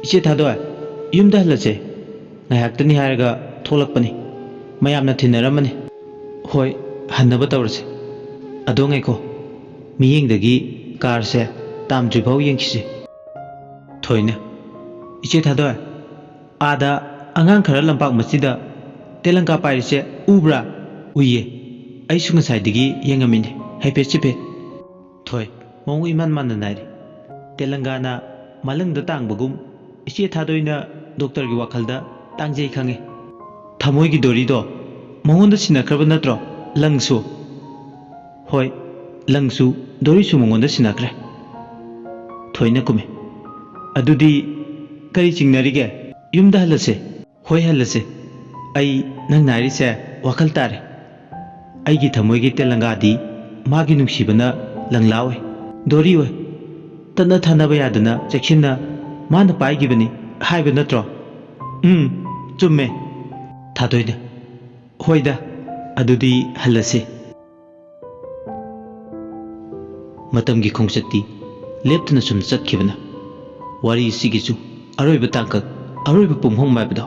"ꯏꯆꯦ ꯊꯥꯗꯣꯏ, ꯌꯨꯝꯗ ꯍꯜꯂꯁꯦ꯫ ꯉꯥꯏꯍꯥꯛꯇꯅꯤ ꯍꯥꯏꯔꯒ ꯊꯣꯛꯂꯛꯄꯅꯤ꯫ ꯃꯌꯥꯝꯅ ꯊꯤꯟꯅꯔꯝꯃꯅꯤ꯫" "ꯍꯣꯏ, ꯍꯟꯅꯕ ꯇꯧꯔꯁꯦ꯫ ꯑꯗꯣ ꯉꯥꯏꯈꯣ, ꯃꯤꯠꯌꯦꯡꯗꯒꯤ ꯀꯥꯔꯁꯦ ꯇꯥꯝꯗ꯭ꯔꯤꯐꯥꯎ ꯌꯦꯡꯈꯤꯁꯦ꯫" ꯊꯣꯏꯅ, "ꯏꯆꯦ ꯊꯥꯗꯣꯏ, ꯑꯥꯗ ꯑꯉꯥꯡ ꯈꯔ ꯂꯝꯄꯥꯛ ꯃꯆꯤꯗ ꯇꯦꯂꯪꯀꯥ ꯄꯥꯏꯔꯤꯁꯦ ꯎꯕ꯭ꯔꯥ?" "ꯎꯏꯌꯦ꯫ ꯑꯩꯁꯨ ꯉꯁꯥꯏꯗꯒꯤ ꯌꯦꯡꯉꯝꯃꯤꯅꯦ, ꯍꯥꯏꯐꯦꯠ ꯆꯤꯐꯦꯠ꯫" ꯊꯣꯏ, ꯃꯑꯣꯡ ꯏꯃꯥꯟ ꯃꯥꯟꯅ ꯅꯥꯏꯔꯤ꯫ ꯇꯦꯂꯪꯒꯥꯅ ꯃꯂꯪꯗ ꯇꯥꯡꯕꯒꯨꯝ, ꯏꯆꯦ ꯊꯥꯗꯣꯏꯅ ꯗꯣꯛꯇꯔꯒꯤ ꯋꯥꯈꯜꯗ ꯇꯥꯡꯖꯩ ꯈꯪꯉꯦ꯫ "ꯊꯃꯣꯏꯒꯤ ꯗꯣꯔꯤꯗꯣ ꯃꯉꯣꯟꯗ ꯁꯤꯟꯅꯈ꯭ꯔꯕ ꯅꯠꯇ꯭ꯔꯣ, ꯂꯪꯁꯨ?" "ꯍꯣꯏ, ꯂꯪꯁꯨ ꯗꯣꯔꯤꯁꯨ ꯃꯉꯣꯟꯗ ꯁꯤꯟꯅꯈ꯭ꯔꯦ꯫" ꯊꯣꯏꯅ ꯀꯨꯝꯃꯤ꯫ "ꯑꯗꯨꯗꯤ ꯀꯔꯤ ꯆꯤꯡꯅꯔꯤꯒꯦ? ꯌꯨꯝꯗ ꯍꯜꯂꯁꯦ꯫" "ꯍꯣꯏ, ꯍꯜꯂꯁꯦ꯫ ꯑꯩ ꯅꯪꯅ ꯍꯥꯏꯔꯤꯁꯦ ꯋꯥꯈꯜ ꯇꯥꯔꯦ꯫ ꯑꯩꯒꯤ ꯊꯃꯣꯏꯒꯤ ꯇꯦꯂꯪꯒꯥꯗꯤ ꯃꯥꯒꯤ ꯅꯨꯡꯁꯤꯕꯅ ꯂꯪꯂꯥ ꯑꯣꯏ, ꯗꯣꯔꯤ ꯑꯣꯏ꯫ ꯇꯠꯅ ꯊꯥꯅꯕ ꯌꯥꯗꯅ ꯆꯦꯛꯁꯤꯟꯅ ꯃꯥꯅ ꯄꯥꯏꯈꯤꯕꯅꯤ ꯍꯥꯏꯕ ꯅꯠꯇ꯭ꯔꯣ?" "ꯎꯝ, ꯆꯨꯝꯃꯦ꯫" ꯊꯥꯗꯣꯏꯅ, "ꯍꯣꯏꯗ, ꯑꯗꯨꯗꯤ ꯍꯜꯂꯁꯤ꯫" ꯃꯇꯝꯒꯤ ꯈꯣꯡꯆꯠꯇꯤ ꯂꯦꯞꯇꯅ ꯁꯨꯝ ꯆꯠꯈꯤꯕꯅ ꯋꯥꯔꯤ ꯑꯁꯤꯒꯤꯁꯨ ꯑꯔꯣꯏꯕ ꯇꯥꯡꯀꯛ, ꯑꯔꯣꯏꯕ ꯄꯨꯡꯐꯝ ꯍꯥꯏꯕꯗꯣ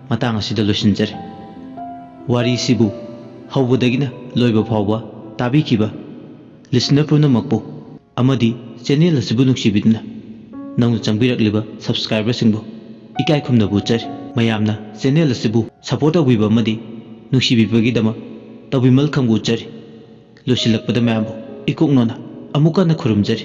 ꯃꯇꯥꯡ ꯑꯁꯤꯗ ꯂꯣꯏꯁꯤꯟꯖꯔꯦ꯫ ꯋꯥꯔꯤꯁꯤꯕꯨ ꯍꯧꯕꯗꯒꯤꯅ ꯂꯣꯏꯕ ꯐꯥꯎꯕ ꯇꯥꯕꯤꯈꯤꯕ listener ꯄꯨꯝꯅꯃꯛꯄꯨ ꯑꯃꯗꯤ channel ꯑꯁꯤꯕꯨ ꯅꯨꯡꯁꯤꯕꯤꯗꯨꯅ ꯅꯧꯅ ꯆꯪꯕꯤꯔꯛꯂꯤꯕ subscriberꯁꯤꯡꯕꯨ ꯏꯀꯥꯏ ꯈꯨꯝꯅꯕ ꯎꯠꯆꯔꯤ꯫ ꯃꯌꯥꯝꯅ channel ꯑꯁꯤꯕꯨ support ꯇꯧꯕꯤꯕ ꯑꯃꯗꯤ ꯅꯨꯡꯁꯤꯕꯤꯕꯒꯤꯗꯃꯛ ꯇꯧꯕꯤꯃꯜ ꯈꯪꯕ ꯎꯠꯆꯔꯤ꯫ ꯂꯣꯏꯁꯤꯜꯂꯛꯄꯗ ꯃꯌꯥꯝꯕꯨ ꯏꯀꯣꯛ ꯅꯣꯟꯅ ꯑꯃꯨꯛ ꯍꯟꯅ ꯈꯨꯔꯨꯝꯖꯔꯤ꯫